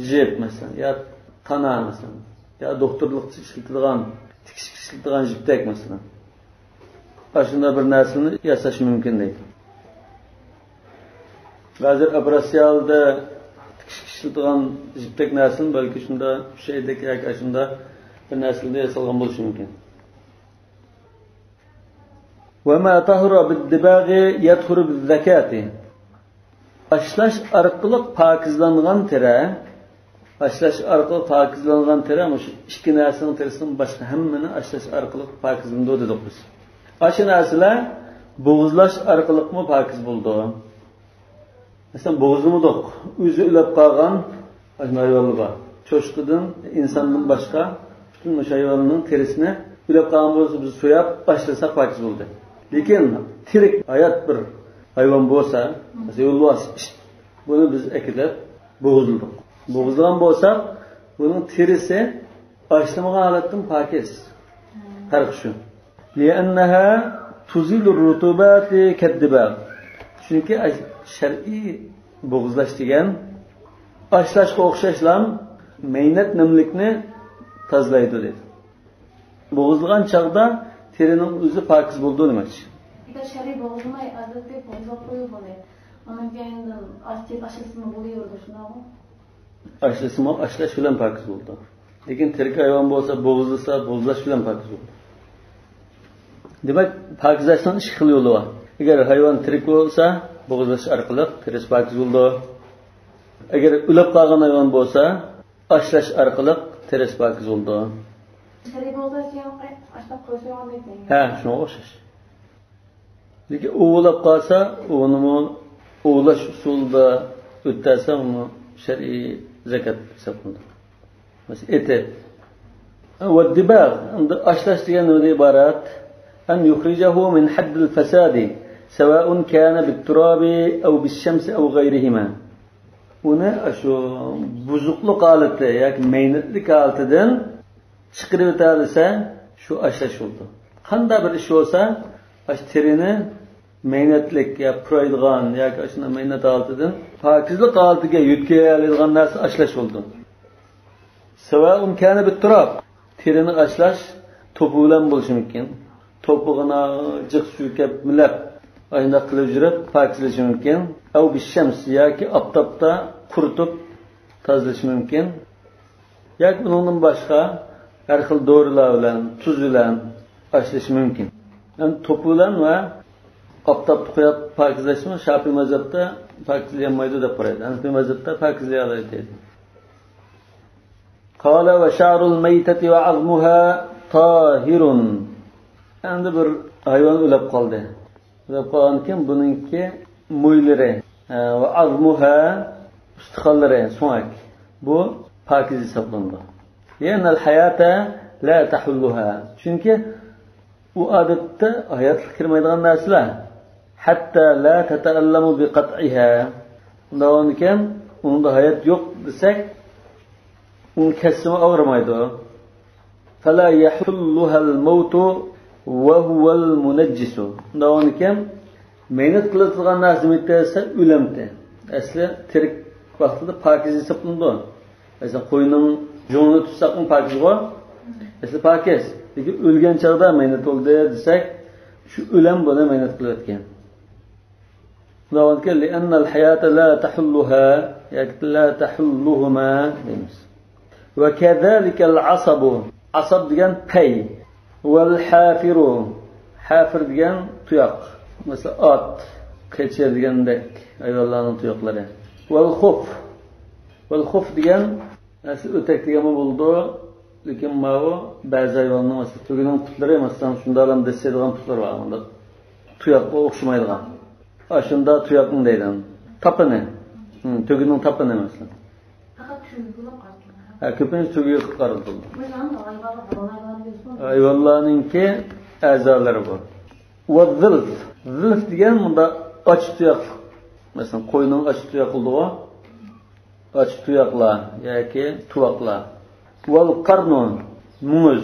Speaker 1: Jip masalan, ya tana masalan, ya doktorlikda ishlatilgan, tikishga ishlatilgan jipdak masalan. Shunda bir narsani yasash mumkin deydi. Hozir operatsiyada tikishga ishlatilgan jipdak narsani balki shunda shaydek yoki shunda bir narsada yasalgan bo'lishi mumkin. وما طهر بالدباغ يطهر بالزكاة. Ashlash orqali pokizlangan teri, ashlash orqali pokizlangan teri shu ikki narsaning terisidan boshqa hammani ashlash orqali pokizlandi dedik biz. Shu narsalar bo'g'izlash orqaliqmi pokiz bo'ldi. Masalan, bo'g'izlamadik, o'zi ulab qolgan hayvonlar bor. Cho'chqidan, insondan boshqa butun o'sha hayvonning terisini ulab qolgan bo'lsa, biz so'yab ashlasak pokiz bo'ldi. Lekin tirik hayot bir hayvon bo'lsa, masalan, yo'lbars, buni biz akilab bo'g'izladik. Bo'g'izlagan bo'lsak, buning terisi ashlamagan holatdan pokiz. Farq shu. لأنها تزيل الرطوبات كالدباغ. Chunki shar'iy bo'g'izlash degan ashlashga o'xshashlam maynat namlikni tozalaydi dedi. Bo'g'izlagan chog'da terining o'zi pokiz bo'ldi demakchi.
Speaker 2: Shar'iy bo'g'izlamay odatda bo'g'izlab qo'yib bo'ladi. Undan keyin ashlasimi bo'laverdi shundami?
Speaker 1: Ashlasimi ashlash bilan pokiz bo'ldi. Lekin tirik hayvon bo'lsa bo'g'izlasa bo'g'izlash bilan pokiz bo'ldi. Demak, pokizlashning ikki xil yo'li bor. Agar hayvon tirik bo'lsa, bo'g'izlash orqali terisi pokiz bo'ldi. Agar o'lib qolgan hayvon bo'lsa, ashlash orqali terisi pokiz bo'ldi.
Speaker 2: Shar'iy bo'g'izlash ashlab qo'ysa yo'q.
Speaker 1: Ha, shunga o'xshash. Lekin ovulab qolsa, uni ovlash usulida o'tasa, uni shar'iy zakat hisoblanadi. Masalan, eti. Va dibag, endi ashlash degan nimadan iborat? أن يخرجه من حد الفساد سواء كان بالتراب أو بالشمس أو غيرهما. Uni shu buzuqliq holati yoki maynatlik holatidan chiqarib o'ta shu ashlash bo'ldi. Qanday bir ish bo'lsa, shu terini maynatlik yo puraydigan yoki shunday maynat holatidan pokizlik holatiga yetkazadigan narsa ashlash bo'ldi. سواء كان بالتراب, terini ashlash to'pi bilan bo'lishi mumkin. To'pig'ini jiq suykab milab ayni qilib yurib pokizlashi mumkin. Av bishams yoki oftobda quritib tozalashi mumkin. Yoki undan boshqa har xil dorilar bilan, tuz bilan ashlashi mumkin. Yani to'pi bilan va oftobda qo'yib pokizlashmi Shafiy mazhabda pokizlanmaydi deb qaraydi. Hanafiy mazhabda pokizlay oladi deydi. Qala va sha'rul maytati va 'azmuha tahirun. Endi bir hayvon o'lib qoldi. O'lib qolgan keyin buningki mo'ylari va azmuha ustixonlari, so'ngak. Bu pokiz hisoblanadi. Ya'ni al-hayata la tahulluha. Chunki u odatda hayotga kirmaydigan narsalar. Hatta la tata'allamu bi qat'iha. Undan keyin unda hayot yo'q desak, uni kessimi og'rimaydi. Fala yahulluha al-mautu va huval munajjisu. Undan keyin mehnat qiladigan narsa desa o'limdi. Asli tirik vaqtida pokiz hisoblanadi. Masalan, qo'yning jo'nini tutsak pokizg'o. Asli pokiz. Lekin o'lgan chog'da mehnat bo'ldi desak, shu o'lim buni mehnat qilayotgan. Undan keyin li'annal hayata la tahulluha yoki la tahulluhuma deymiz. Va kadhalikal asabu. Asab degan pay. Val hafiru, hafir degan tuyoq. Masalan, ot, qecha degandek hayvonlarning tuyoqlari. Val xuf. Val xuf degan asli o'tak deganmi bo'ldi, lekin bu ba'zi hayvonning masalan tugining putlari, masalan, shunda ham desadigan putlar bor, unda tuyoqqa o'xshamaydigan. Shunda tuyoqni deydi. Tapini. Tugining tapini masalan.
Speaker 2: Faqat tugiga qaraladi.
Speaker 1: Ha, ko'pincha tugiga qaraladi. Hayvonlarninki a'zolari bu. Va zilf. Zilf degan bunda ochiq tuyoq. Masalan, qo'yning ochiq tuyoq qildig'i, ochiq tuyoqlar yoki tuvoqlar. Val qarnun muz,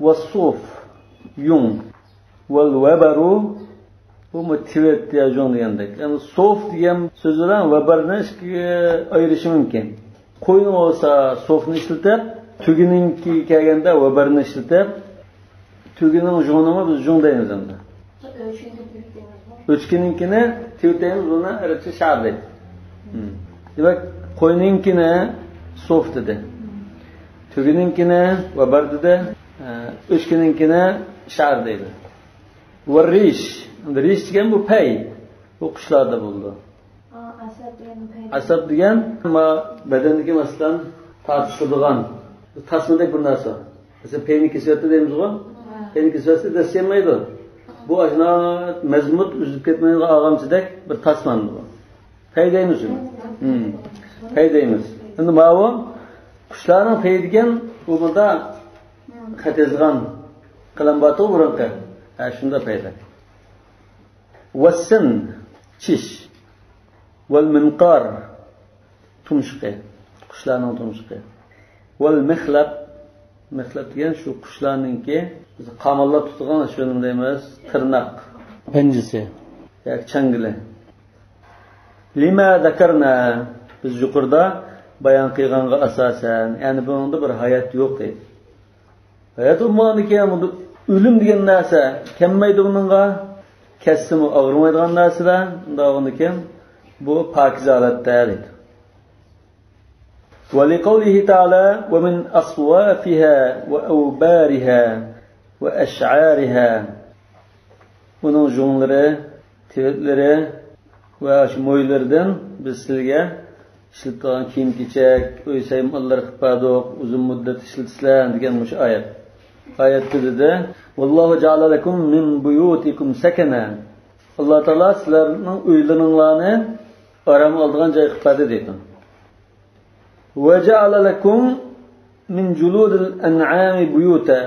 Speaker 1: va suf yung, val vabaru bu tivet degan degandek. Ya'ni suf degan so'z bilan vabarni ikkiga ayirishi mumkin. Qo'yni bo'lsa sufni ishlatib, tugininki kelganda vabarni ishlatib, tugining jo'nini biz jo'n deymiz endi. O'chkininkini tivet deymiz, buni arabcha shar deydi. Demak, qo'yninkini suf dedi. Tugininkini vabar dedi, o'chkininkini shar deydi. Va rish. Rish degan bu pay. Bu qushlarda bo'ldi. Asab degan ma badandagi masalan tortishadigan tasmadek bir narsa. Masalan payni kesyapti deymiz-ku. Payni kesyapsa dast yemaydi. Bu ajna mazmut uzilib ketmaydigan og'amchidek bir tasman bu. Pay deymiz uni. Pay deymiz. Endi mana bu qushlarning payi degan u bunda xat yozgan qalam bor burunqi. Ha, shunda payda. Vassin chish. Val minqar tumshuqi, qushlarning tumshuqi. Val mixlab, mixlab degan shu qushlarningki biz qamallab tutgan shu nima deymiz, tirnoq, panjisi yoki changili. Lima zakarna, biz yuqorida bayon qilganga asosan, ya'ni bunda bir hayot yo'q deydi. Hayot bo'lmagandan keyin bunda o'lim degan narsa kelmaydi buningga, kessimi og'rimaydigan narsalar, unda keyin bu pokiza holatda deydi. ولقوله تعالى ومن أصوافها وأوبارها وأشعارها. Bunun junları, tivetleri ve moylardan biz sizga ishlatgan kiyim-kechak, uy saymallar qilib berdik, uzun muddat ishlatsizlar degan mush oyat. Oyatda dedi: Vallohu ja'ala lakum min buyutikum sakana. Alloh taolo sizlarning uylaringlarni arom oladigan joy qilib berdi deydi. Ve ja'ala lakum min juludil an'ami buyuta.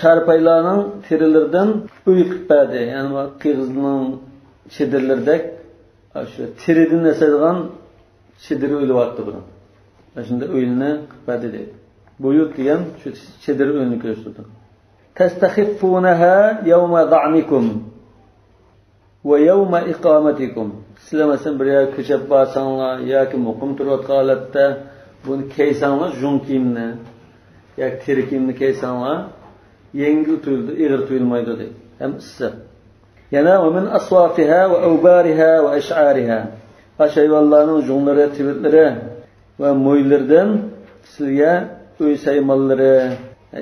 Speaker 1: Çarpaylarning terileridan uy qilib berdi. Ya'ni qig'izning chedirlaridek shu teridan yasaydigan chedir uylayapti buni. Shunda uyni qilib berdi deydi. Buyut degan shu chedir uyni ko'rsatdi. Tastahiffunaha yawma da'nikum va yawma iqamatikum. Sizlar masalan bir yerga ko'chib borsanglar yoki muqim turayotgan holatda buni kiysanglar, jun kiyimni yoki teri kiyimni kiysanglar, yengil tuyuldi, ig'ir tuyulmaydi deydi. Ham issiq. Yana va min aswafiha va awbariha va ash'ariha. Hayvonlarning junlari, tivitlari va mo'ylaridan sizga uy saymollari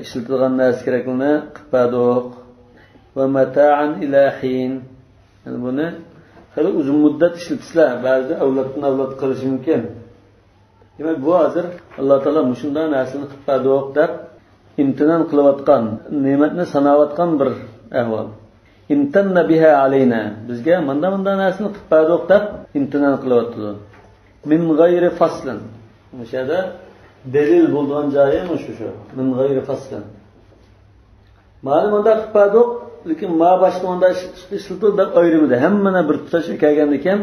Speaker 1: ishlatilgan narsa kerakligini qilib berdik. Va mata'an ila hin. Yani buni hali uzun muddat ishlatsizlar, ba'zida avloddan avlod qilishi mumkin. Demak, bu hozir Alloh taolo shunday narsani qilib berdik deb imtinon qilayotgan, ne'matni sanayotgan bir ahvol. Imtanna biha alayna, bizga manda narsani qilib berdik deb imtinon qilyapti. Min g'ayri faslin. O'sha yerda dalil bo'lgan joyi shu. Min g'ayri faslin. Ma'lum unda qilib berdik, lekin ma boshqa unda ishlatdi deb ayrimidi. Hammani bir tutash kelgandan keyin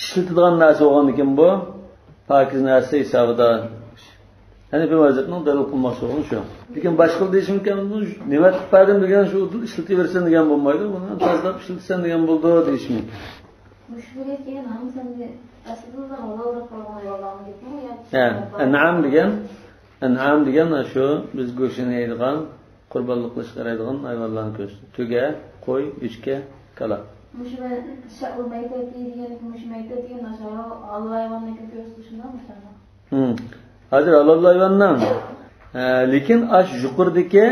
Speaker 1: ishlatadigan narsa bo'lgandan keyin bu pokiz narsa hisobida. Ya'ni bu vaziyatni dalil qilmoqchi bo'lgan shu. Lekin boshqa deyish mumkin, nima qilib berdim degan shu ishlataversin degan bo'lmaydi. Buni tozalab ishlatsan degan bo'ldi deyish mumkin. An'am degan, an'am degan shu biz go'shtini yeydigan, qurbonlik qilishga yaraydigan hayvonlarni ko'rsatdi. Tuga, qo'y, echki, kala. Hozir halol hayvondan. Lekin ash yuqoridagi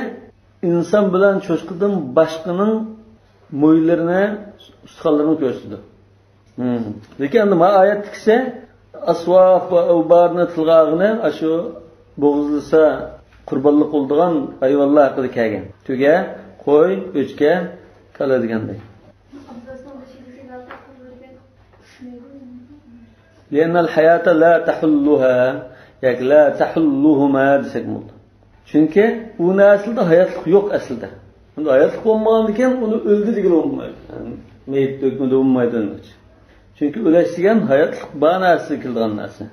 Speaker 1: inson bilan cho'chqidan boshqaning mo'ylarini, ustixonlarini ko'rsatdi. Lekin endi ma oyatdagisi asvaf va awbarni tilg'og'ini shu bo'g'izlasa qurbonlik qiladigan hayvonlar haqida kelgan. Tuga, qo'y, o'chka, kala deganday. لأن الحياة لا تحلها yoki la tahulluhuma desak bo'ldi. Chunki u aslida hayotlik yo'q aslida. Unda hayotlik bo'lmagandan keyin uni o'ldi degan bo'lmaydi. Yani meyit hukmida bo'lmaydi. Chunki o'lash degan hayotlik bor narsa keladigan narsa.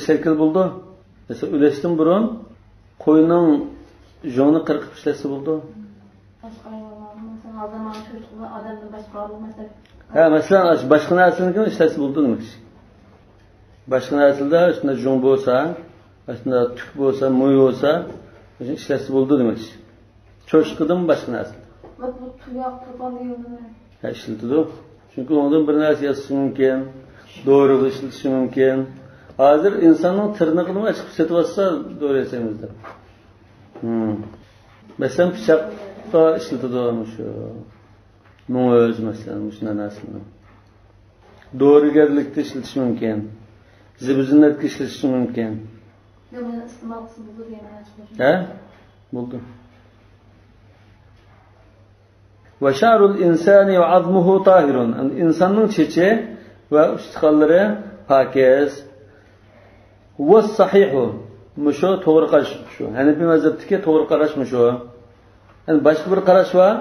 Speaker 1: Shakl bo'ldi. Masalan, o'lashdan burun qo'yning joni qirqib ishlasa bo'ldi. Ha, masalan, boshqa narsani ishlasa bo'ldi demoqchi. Boshqa narsada shunda jun bo'lsa, shunda tuk bo'lsa, mo'y bo'lsa, ishlasa bo'ldi demoqchi. Cho'chqidan boshqa narsa.
Speaker 2: Bu tuyoq turpan deganmi?
Speaker 1: Ha, ishlatadi. Chunki undan bir narsa yasish mumkin, dori ishlatish mumkin. Hozir insonning tirnig'ini chiqib setib olsa, dori yasaymiz deb. Masalan, pichoqqa ishlatadi shu mo'z masalan, shunday narsalarni. Dorigarlikda ishlatish mumkin. Zib-zinnatga ishlatish mumkin. Ha? Bo'ldi. Va sha'rul insani va azmuhu tahirun. Insonning chechi va ustixonlari pokiz. Va sahihu. Mushu to'g'ri qarash shu. Hanafiy mazhabdagi to'g'ri qarash mushu. Yani boshqa bir qarash var,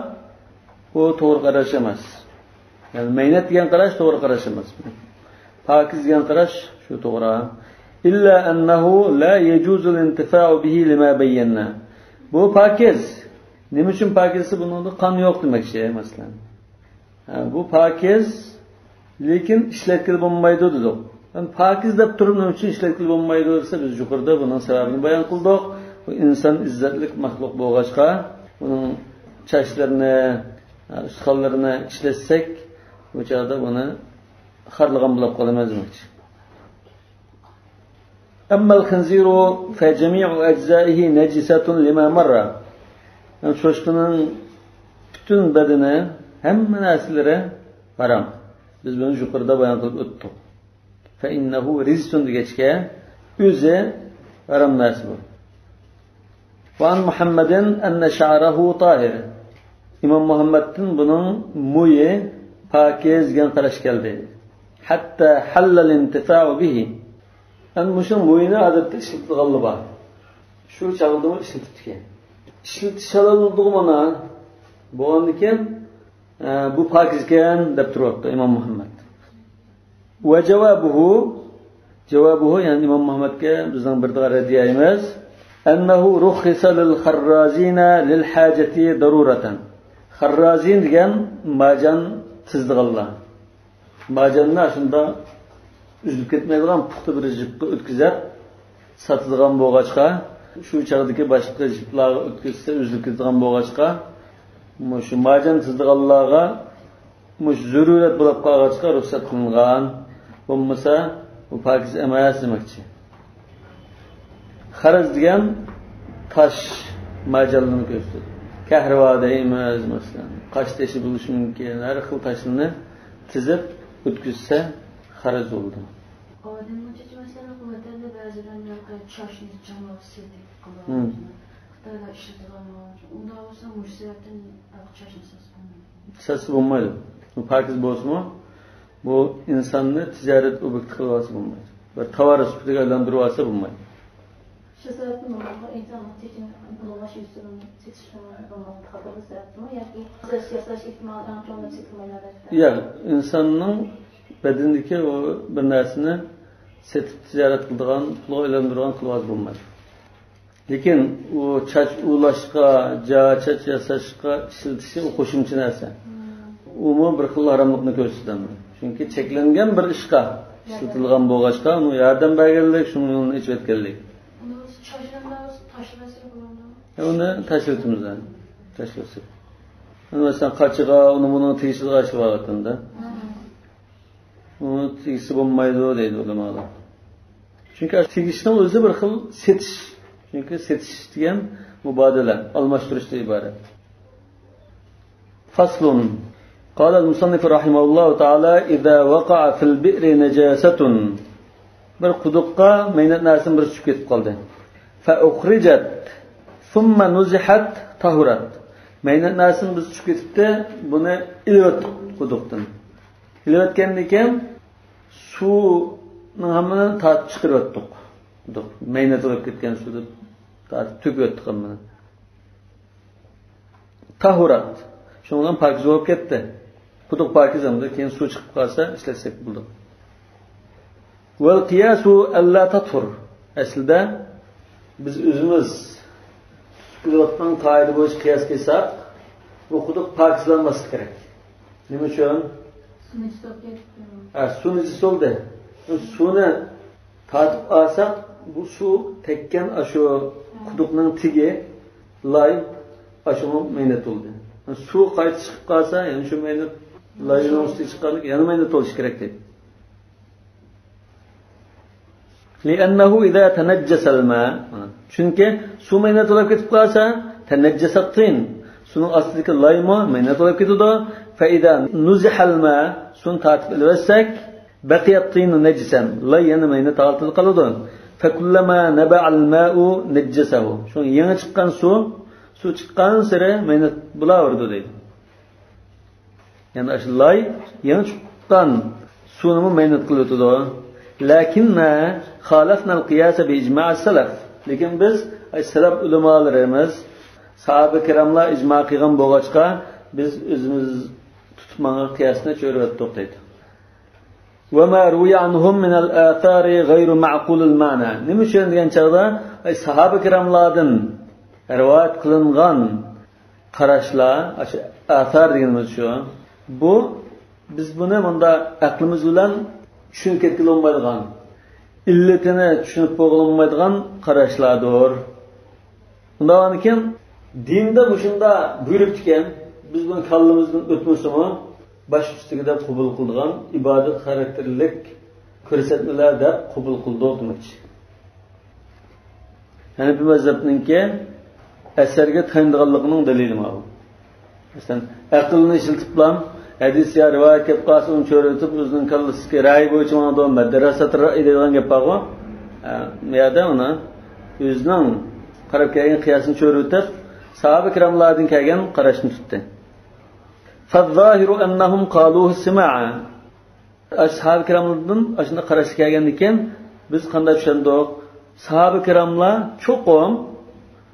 Speaker 1: u to'g'ri qarash emas. Yani maynat degan qarash to'g'ri qarash emas. Pokiz degan qarash shu to'g'ri. Illa annahu la yajuzu al-intifa'u bihi lima bayyana. Bu pokiz. Nima uchun pokizsi? Bunda qon yo'q demakchi masalan. Bu pokiz, lekin ishlatgili bo'lmaydi dedik. Yani pokiz deb turib nima uchun ishlatgili bo'lmaydi desa, biz yuqorida buning sababini bayon qildik. Bu inson izzatli maxluq bo'lg'achqa, buning chashlarini, ustixonlarini ishlatsak, bu chog'da buni xorlagan bo'lib qolamiz demakchi. Amma al-khinziru fa jami'u ajza'ihi najisatun lima marra. Yani cho'chqining butun badani, hamma narsalari harom. Biz buni yuqorida bayon qilib o'tdik. Fa innahu rizsun degachga o'zi harom narsa bu. Va an Muhammadin anna sha'rahu tahir. İmom Muhammaddan buning muyi pokiz degan qarash keldi. Hatta halal intifa'u bihi. An mushun muyini odatda ishlatganlar bor. Shu chog'da ishlatibdi. Ishlatish halol mana bo'lgandan keyin bu pokiz ekan deb turyapti İmom Muhammad. Va javobuhu, javobuhu ya'ni İmom Muhammadga bizning bir radiyamiz annahu rukhisa lil kharrazina lil hajati daruratan. Kharrazin degan majan tizdiganlar. Majanni shunda uzilib ketmaydigan puxta bir jipga o'tkazib sotadigan bo'lg'achqa, shu chog'dagi boshqa jiplarga o'tkazsa uzilib ketadigan bo'lg'achqa, shu majan tizdiganlarga mush zarurat bo'lib qolg'achqa ruxsat qilingan. Bo'lmasa bu pokiz emas demakchi. Xaraz degan tosh majanni ko'rsatadi. Kahrva deymiz masalan, qosh teshi bo'lishi mumkin, har xil toshni tizib o'tkazsa xaraz bo'ldi.
Speaker 2: Odamning chechi masalan, vatanda ba'zilar choshni jamlab sildik qiladi. Xitoyda ishlatilgan unda bo'lsa mush sababdan choshni sotib bo'lmaydi.
Speaker 1: Sotib bo'lmaydi. Bu pokiz bo'lsa-mu, bu insonni tijorat obyekti qilib olsa bo'lmaydi. Bir tovar sifatiga aylantirib olsa bo'lmaydi.
Speaker 2: Shu sababdan insonning chechini bulg'ash usulini setish xato yoki yasash ehtimoli eng cho'ng deb setilmaydi.
Speaker 1: Yo'q, insonning badanidagi u bir narsani setib tijorat qiladigan, pulga aylantirgan qilib olsa bo'lmaydi. Lekin u chach ulashga, chach yasashga ishlatishi u qo'shimcha narsa. Umi bir xil haromlikni ko'rsatadi. Chunki cheklangan bir ishga ishlatilgan bo'lg'achqa, uni yordam berganlik, shuni yo'lini ichib o'tganlik. Uni tashlatamiz, tashlasak. Masalan, qachiga, uni buni tegishli ishlayotganda. Uni tegishli bo'lmaydi deydi ulamolar. Chunki tegishning o'zi bir xil setish. Chunki setish degan mubodala, almashtirishdan iborat. Faslun. قال المصنف رحمه الله تعالى إذا وقع في البئر نجاسة. Bir quduqqa maynat narsani bir tushib ketib qoldi. فأخرجت ثم نزحت طهرت. Maynat narsani biz tushib ketibdi, buni ilib quduqdan. Ilib o'tgandan keyin suvning hammani tortib chiqarib o'tdik. Quduq maynat bo'lib ketgan suvni tortib to'kib o'tdik hammani. Tahurat. Shundan pokiz bo'lib ketdi. Quduq pokiz hamda keyin suv chiqib qolsa ishlatsak bo'ldi. Val qiyasu alla tathur. Aslida biz o'zimiz tutayotgan qoida bo'yicha qiyos qilsak, bu quduq pokizlanmasligi kerak. Nima uchun? Suv najis bo'ldi. Suvni tortib olsak, bu suv tekkan shu quduqning tegi loy shu maynat bo'ldi. Suv qayta chiqib qolsa, yana shu maynat loyning ustiga chiqqanlik yana maynat bo'lishi kerak deydi. لأنه إذا تنجس الماء چۈنكى سۇ مەينەت بولۇپ كېتىپ قالسا تنجس الطين سۇنىڭ ئاستىدىكى لايمۇ مەينەت بولۇپ كېتىدۇ. فإذا نزح الماء سۇنى تارتىپ ئېلىۋەتسەك بقي الطين نجسا لاي يەنە مەينەت ھالىتىدە قالىدۇ. فكلما نبع الماء نجسه شۇ يېڭى چىققان سۇ چىققان سېرى مەينەت بولاۋېرىدۇ دەيدۇ. يەنى ئاشۇ لاي يېڭى چىققان سۇنىمۇ مەينەت قىلىۋېتىدۇ. لكننا خالفنا القياس بإجماع السلف لېكىن بىز سەلەف ئۆلىمالىرىمىز ساھابە كىراملار ئىجما قىلغان بولغاچقا بىز ئۆزىمىز تۇتۇپ ماڭغان قىياسنى چۆرۈۋەتتۇق دەيدۇ. وما روي عنهم من الآثار غير معقول المعنى نېمە ئۈچۈن دېگەن چاغدا ساھابە كىراملاردىن رىۋايەت قىلىنغان قاراشلار ئاثار دېگىنىمىز شۇ بۇ بىز بۇنى مۇندا ئەقلىمىز بىلەن چۈشىنىپ كەتكىلى بولمايدىغان ئىللىتىنى چۈشىنىپ بولمايدىغان قاراشلاردۇر. ئۇنداقتىن كېيىن دىندە مۇشۇنداق بۇيرۇپتىكەن بىز بۇنى كاللىمىزدىن ئۆتمىسىمۇ باش ئۈستىگە دەپ قوبۇل قىلىدىغان ئىبادەت خاراكتېرلىك كۆرسەتمىلەر دەپ قوبۇل قىلدۇق دېمەكچى. ھەنىپى مەزھەپنىڭكى ئەسەرگە تايىنىدىغانلىقىنىڭ دەلىلى ماۋۇ. مەسىلەن، ئەقىلنى ئىشلىتىپلا ھەدىس يا رىۋايەت كەپ قالسا ئۇنى چۆرۈۋېتىپ ئۆزىنىڭ كاللىسىدىكى رايى بويىچە ماڭىدۇ، مەدرەسەت رايى دەيدىغان گەپ بارغۇ. بۇ يەردە ئۇنى ئۆزىنىڭ قاراپ كەلگەن قىياسىنى چۆرۈۋېتىپ ساھابە كىراملاردىن كەلگەن قاراشنى تۇتتى. فالظاهر أنهم قالوه سماعا ساھابە كىراملاردىن ئاشۇنداق قاراش كەلگەندىن كېيىن بىز قانداق چۈشەندۇق؟ ساھابە كىراملار چوقۇم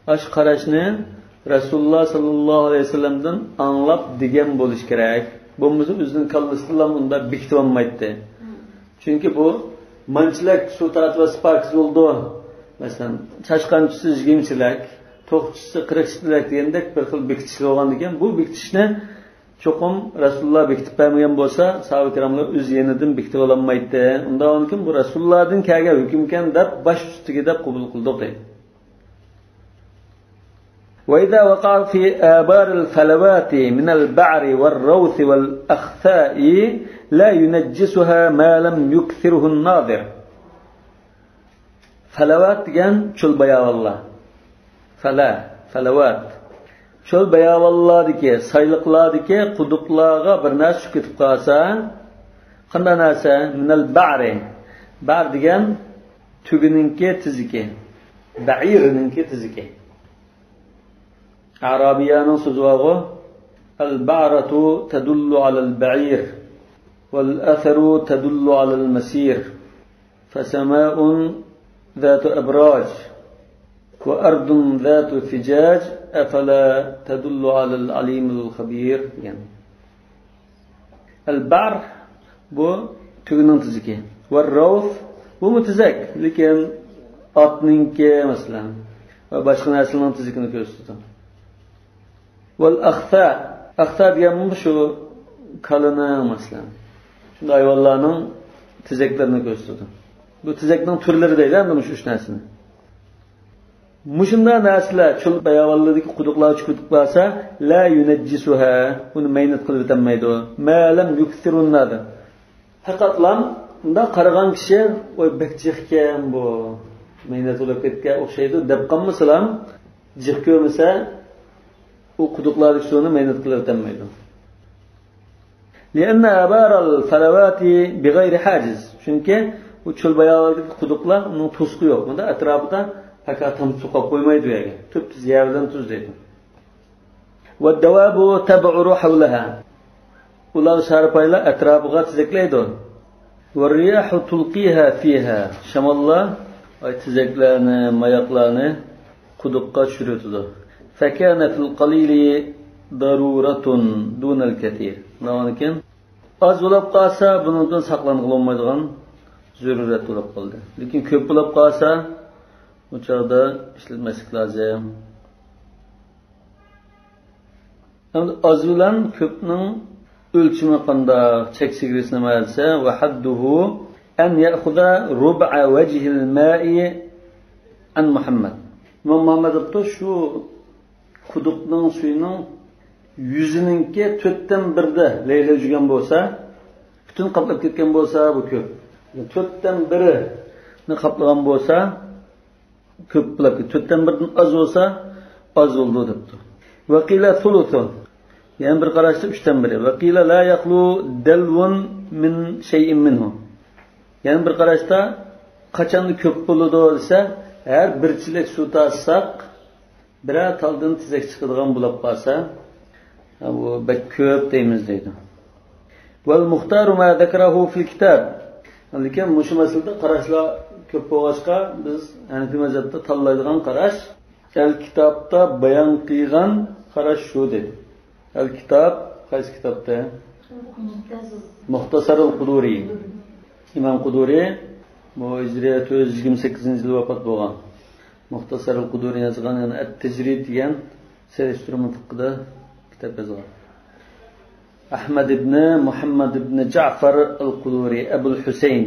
Speaker 1: ئاشۇ قاراشنى رەسۇلۇللا ساللاللاھۇ ئەلەيھى ۋەسەللەمدىن ئاڭلاپ دېگەن بولۇش كېرەك. بولمىسا ئۆزىنىڭ كاللىسىدىلا ئۇنداق بېكىتىۋالمايتتى. چۈنكى بۇ مانچىلىك سۇ تارتىۋالسا پاكىز بولىدۇ. مەسىلەن، چاشقانچىسى 20 چېلەك، توقچىسى 40 چېلەك دېگەندەك بىر خىل بېكىتىش بولغاندىن كېيىن بۇ بېكىتىشنى چوقۇم رەسۇلۇللا بېكىتىپ بەرمىگەن بولسا ساھابە كىراملار ئۆز يېنىدىن بېكىتىۋالالمايتتى. ئۇنداقتىن كېيىن بۇ رەسۇلۇللاردىن كەلگەن ھۆكۈمكەن دەپ باش ئۈستىگە دەپ قوبۇل قىلدۇق دەيدۇ. وإذا وقع في آبار الفلوات من البعر والروث والأخثاء لا ينجسها ما لم يكثره الناظر. فلوات دېگەن چۆل باياۋانلار. فلا، فلوات. چۆل باياۋانلاردىكى، سايلىقلاردىكى قۇدۇقلارغا بىر نەرسە چۈشۈپ كېتىپ قالسا، قانداق نەرسە؟ مىنەل بە'رى. بە'r دېگەن تۆگىنىڭكى تىزىكى، بەئىرنىڭكى تىزىكى. ئەرەبىيەنىڭ سۆزى بارغۇ، البعرة تدل على البعير والأثر تدل على المسير فسماء ذات أبراج وأرض ذات فجاج أفلا تدل على العليم الخبير. يعني البعر بو تۆگىنىڭ تىزىكى، والروث بۇ تىزەك، لېكىن ئاتنىڭكى مەسىلەن ۋە باشقا نەرسىلەرنىڭ تىزىكىنى كۆرسىتىدۇ. والأخثاء، أخثاء دېگەن شۇ كالىنىڭ مەسىلەن شۇنداق ھايۋانلارنىڭ تىزەكلىرىنى كۆرسىتىدۇ. بۇ تىزەكنىڭ تۈرلىرى دەيدۇ ئەمدى مۇشۇ ئۈچ نەرسىنى. مۇشۇنداق نەرسىلەر چۆل باياۋانلىرىدىكى قۇدۇقلارغا چۈشۈپ كېتىپ قالسا، لا يۇنەججىسۇھا، ئۇنى مەينەت قىلىۋېتەلمەيدۇ. ما لەم يۇكثىرۇننادى. پەقەتلا ئۇنداق قارىغان كىشى، ئوي بەك جىقكەن بۇ، مەينەت بولۇپ كەتكەن ئوخشايدۇ دەپ قالمىسىلا، جىق كۆرمىسە، ئۇ قۇدۇقلاردىكى سۇنى مەينەت قىلىۋېتەلمەيدۇ. لأن آبار الفلوات بغير حاجز. چۈنكى ئۇ چۆل باياۋانلىرىدىكى قۇدۇقلار ئۇنىڭ توسقى يوق. بۇندا ئەتراپىدا پەقەت تامچە سۇ قويۇپ قويمايدۇ يەرگە. تۈپ-تۈز يەر بىلەن تۈز دەيدۇ. والدواب تبعر حولها. ئۇلار شارپايلار ئەتراپىغا تىزەكلەيدۇ. والرياح تلقيها فيها. شاماللار ئاي تىزەكلەرنى، ماياقلارنى قۇدۇققا چۈشۈرۈۋېتىدۇ. فكان في القليل ضرورة دون الكثير. نەۋانكىن ئاز بولۇپ قالسا بۇنىڭدىن ساقلانغىلى بولمايدىغان زۆرۈرىيەت بولۇپ قالدى. لېكىن كۆپ بولۇپ قالسا ئۇ چاغدا ئىشلەتمەسلىك لازىم. ئەمدى ئاز بىلەن كۆپنىڭ ئۆلچىمى قانداق، چەك چېگرىسى نېمە دېسە، وحده أن يأخذ ربع وجه الماء عن محمد. ئىمام مۇھەممەد دەپتۇ، شۇ قۇدۇقنىڭ سۈيىنىڭ يۈزىنىڭكى تۆتتىن بىرىدە لەيلەپ يۈرگەن بولسا، پۈتۈن قاپلاپ كەتكەن بولسا بۇ كۆپ. تۆتتىن بىرى Qaplagan bo'lsa ko'p bo'ladi. 4dan 1dan oz bo'lsa oz bo'ldi debdi. Va qila thuluthu. Yana bir qarashda 3dan 1. Va qila la yaqlu dalvun min shay'in minhu. Yana bir qarashda qachon ko'p bo'ladi desa, har bir chelak suv tassak biror taldan tezak chiqadigan bo'lib qolsa, bu bek ko'p deymiz deydi. Val muxtaru ma zakarahu fil kitab. Lekin mushu masalada qarashlar ko'p bo'lg'achqa biz Hanafi mazhabida tanlaydigan qarash el kitobda bayon qilgan qarash shu dedi. El kitob qaysi kitobda? Muxtasarul Quduri. Imom Quduri bu hijriya 428-yil vafot bo'lgan. Muxtasarul Quduri yozgan, ya'ni At-Tajrid degan surishtirma fiqhida kitob yozgan. Ahmad ibn Muhammad ibn Ja'far al-Quduri Abul Husayn.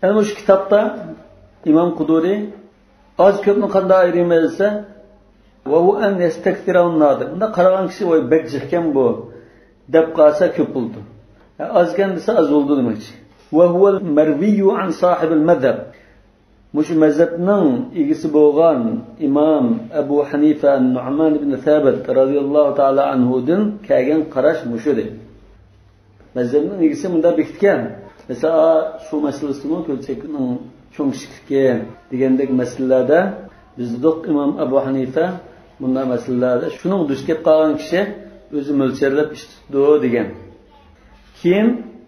Speaker 1: Ana shu kitobda Imom Quduri oz ko'pni qanday ayirmaydi desa, va u an yastakthirun nadir. Unda qaragan kishi voy bek jiqkan bu deb qolsa ko'p bo'ldi. Ozgan desa oz bo'ldi demoqchi. Va huwa al-marwiy an sahib al-madhhab. Mushu mazhabning egisi bo'lgan Imom Abu Hanifa Nu'man ibn Thabit radhiyallohu ta'ala anhudan kelgan qarash mushu dedi. Mazhabning egisi bunda bekitgan. Mesela su masalasini ko'lchakning cho'ng kichikligi degandek masalalarda biz dedik Imom Abu Hanifa bunday masalalarda shuning duch kelib qolgan kishi o'zi mo'lcharlab ish tutdi degan. Keyin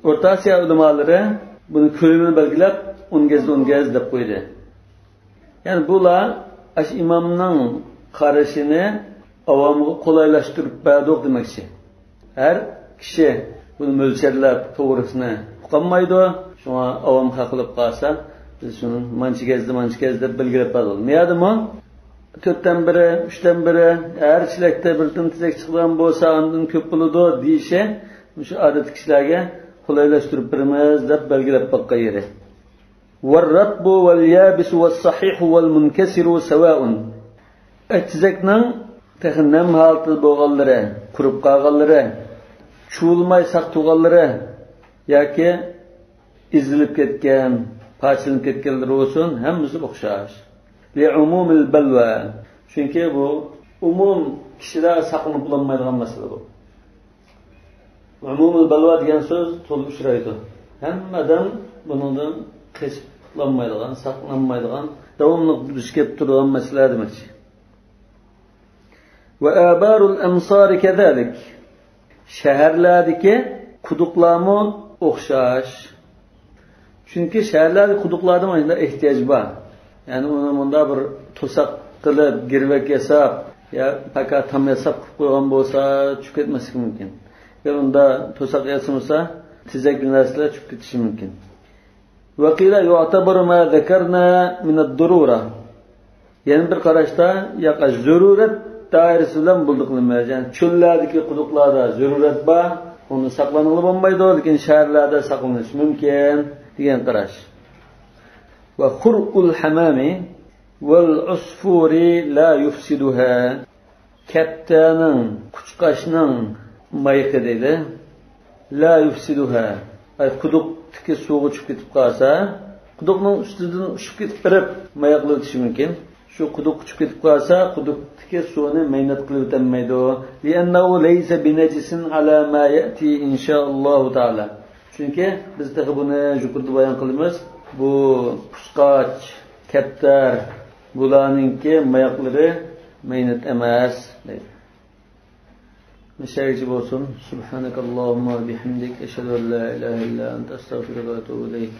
Speaker 1: O'rta Osiyo ulamolari buni ko'lamini belgilab 10 gaz 10 gaz deb qo'ydi. Ya'ni bular ash imomning qarashini avomga qulaylashtirib berdik demoqchi. Har kishi buni mo'lcharlab to'g'risini uqolmaydi. Shunga avom haqlab qolsa, biz shuni mancha gazda mancha gaz deb belgilab berdik. Niyadimi? 4dan 1, 3dan 1, har chelakda birdan tezak chiqgan bo'lsa, undan ko'p bo'ladi deyishi shu odat kishilarga qulaylashtirib beramiz deb belgilab boqqan yeri. والرطب واليابس والصحيح والمنكسر سواء. Tezakning nam holatida bo'lganlari, qurib qolganlari, chuvilmay saq turganlari yoki ezilib ketgan, parchalanib ketganlari bo'lsin, hammasi o'xshash. Li'umumil balwa. Chunki bu umum kishilar saqlanib bo'lmaydigan masala bu. Umumul balwa degan so'z to'liq uchraydi. Hammadan bundan qochib qutulolmaydigan, saqlanmaydigan, davomli duch kelib turadigan masala demakchi. Va abarul amsar kazalik. Shaharlardagi quduqlarmi o'xshash. Chunki shaharlardagi quduqlarda mana ehtiyoj bor. Ya'ni uni bunda bir to'saq qilib, girvak yasab, ya paka tam yasab qilib qo'ygan bo'lsa, tushib ketmasligi mumkin. Ya unda to'saq yasamasa, tezak narsalar tushib ketishi mumkin. وقيل يعتبر ما ذكرنا من الضرورة. Yani bir qarashda yaqa zarurat doirasi bilan bulduqlanmaydi. Ya'ni cho'llardagi quduqlarda zarurat bor, uni saqlanib bo'lmaydi, lekin shaharlarda saqlanishi mumkin degan qarash. Va khurqul hamami val usfuri la yufsiduha. Kattaning, quchqashning mayqi deydi. La yufsiduha. Ay quduqdagi suvga tushib ketib qolsa, quduqning ustidan uchib ketib birib mayoqlatishi mumkin. Shu quduq uchib ketib qolsa, quduqdagi suvni maynat qilib o'tolmaydi. Li'annahu laysa binajisin ala ma ya'ti inshaallohu ta'ala. Chunki biz tahi buni yuqorida bayon qilamiz. Bu quchqach, kaptar bularninki mayoqlari maynat emas deydi. Müşerci olsun. Subhanakallahumma bihamdik. Eşhedü en la ilahe illa ente estağfiruke ve etûbü ileyk.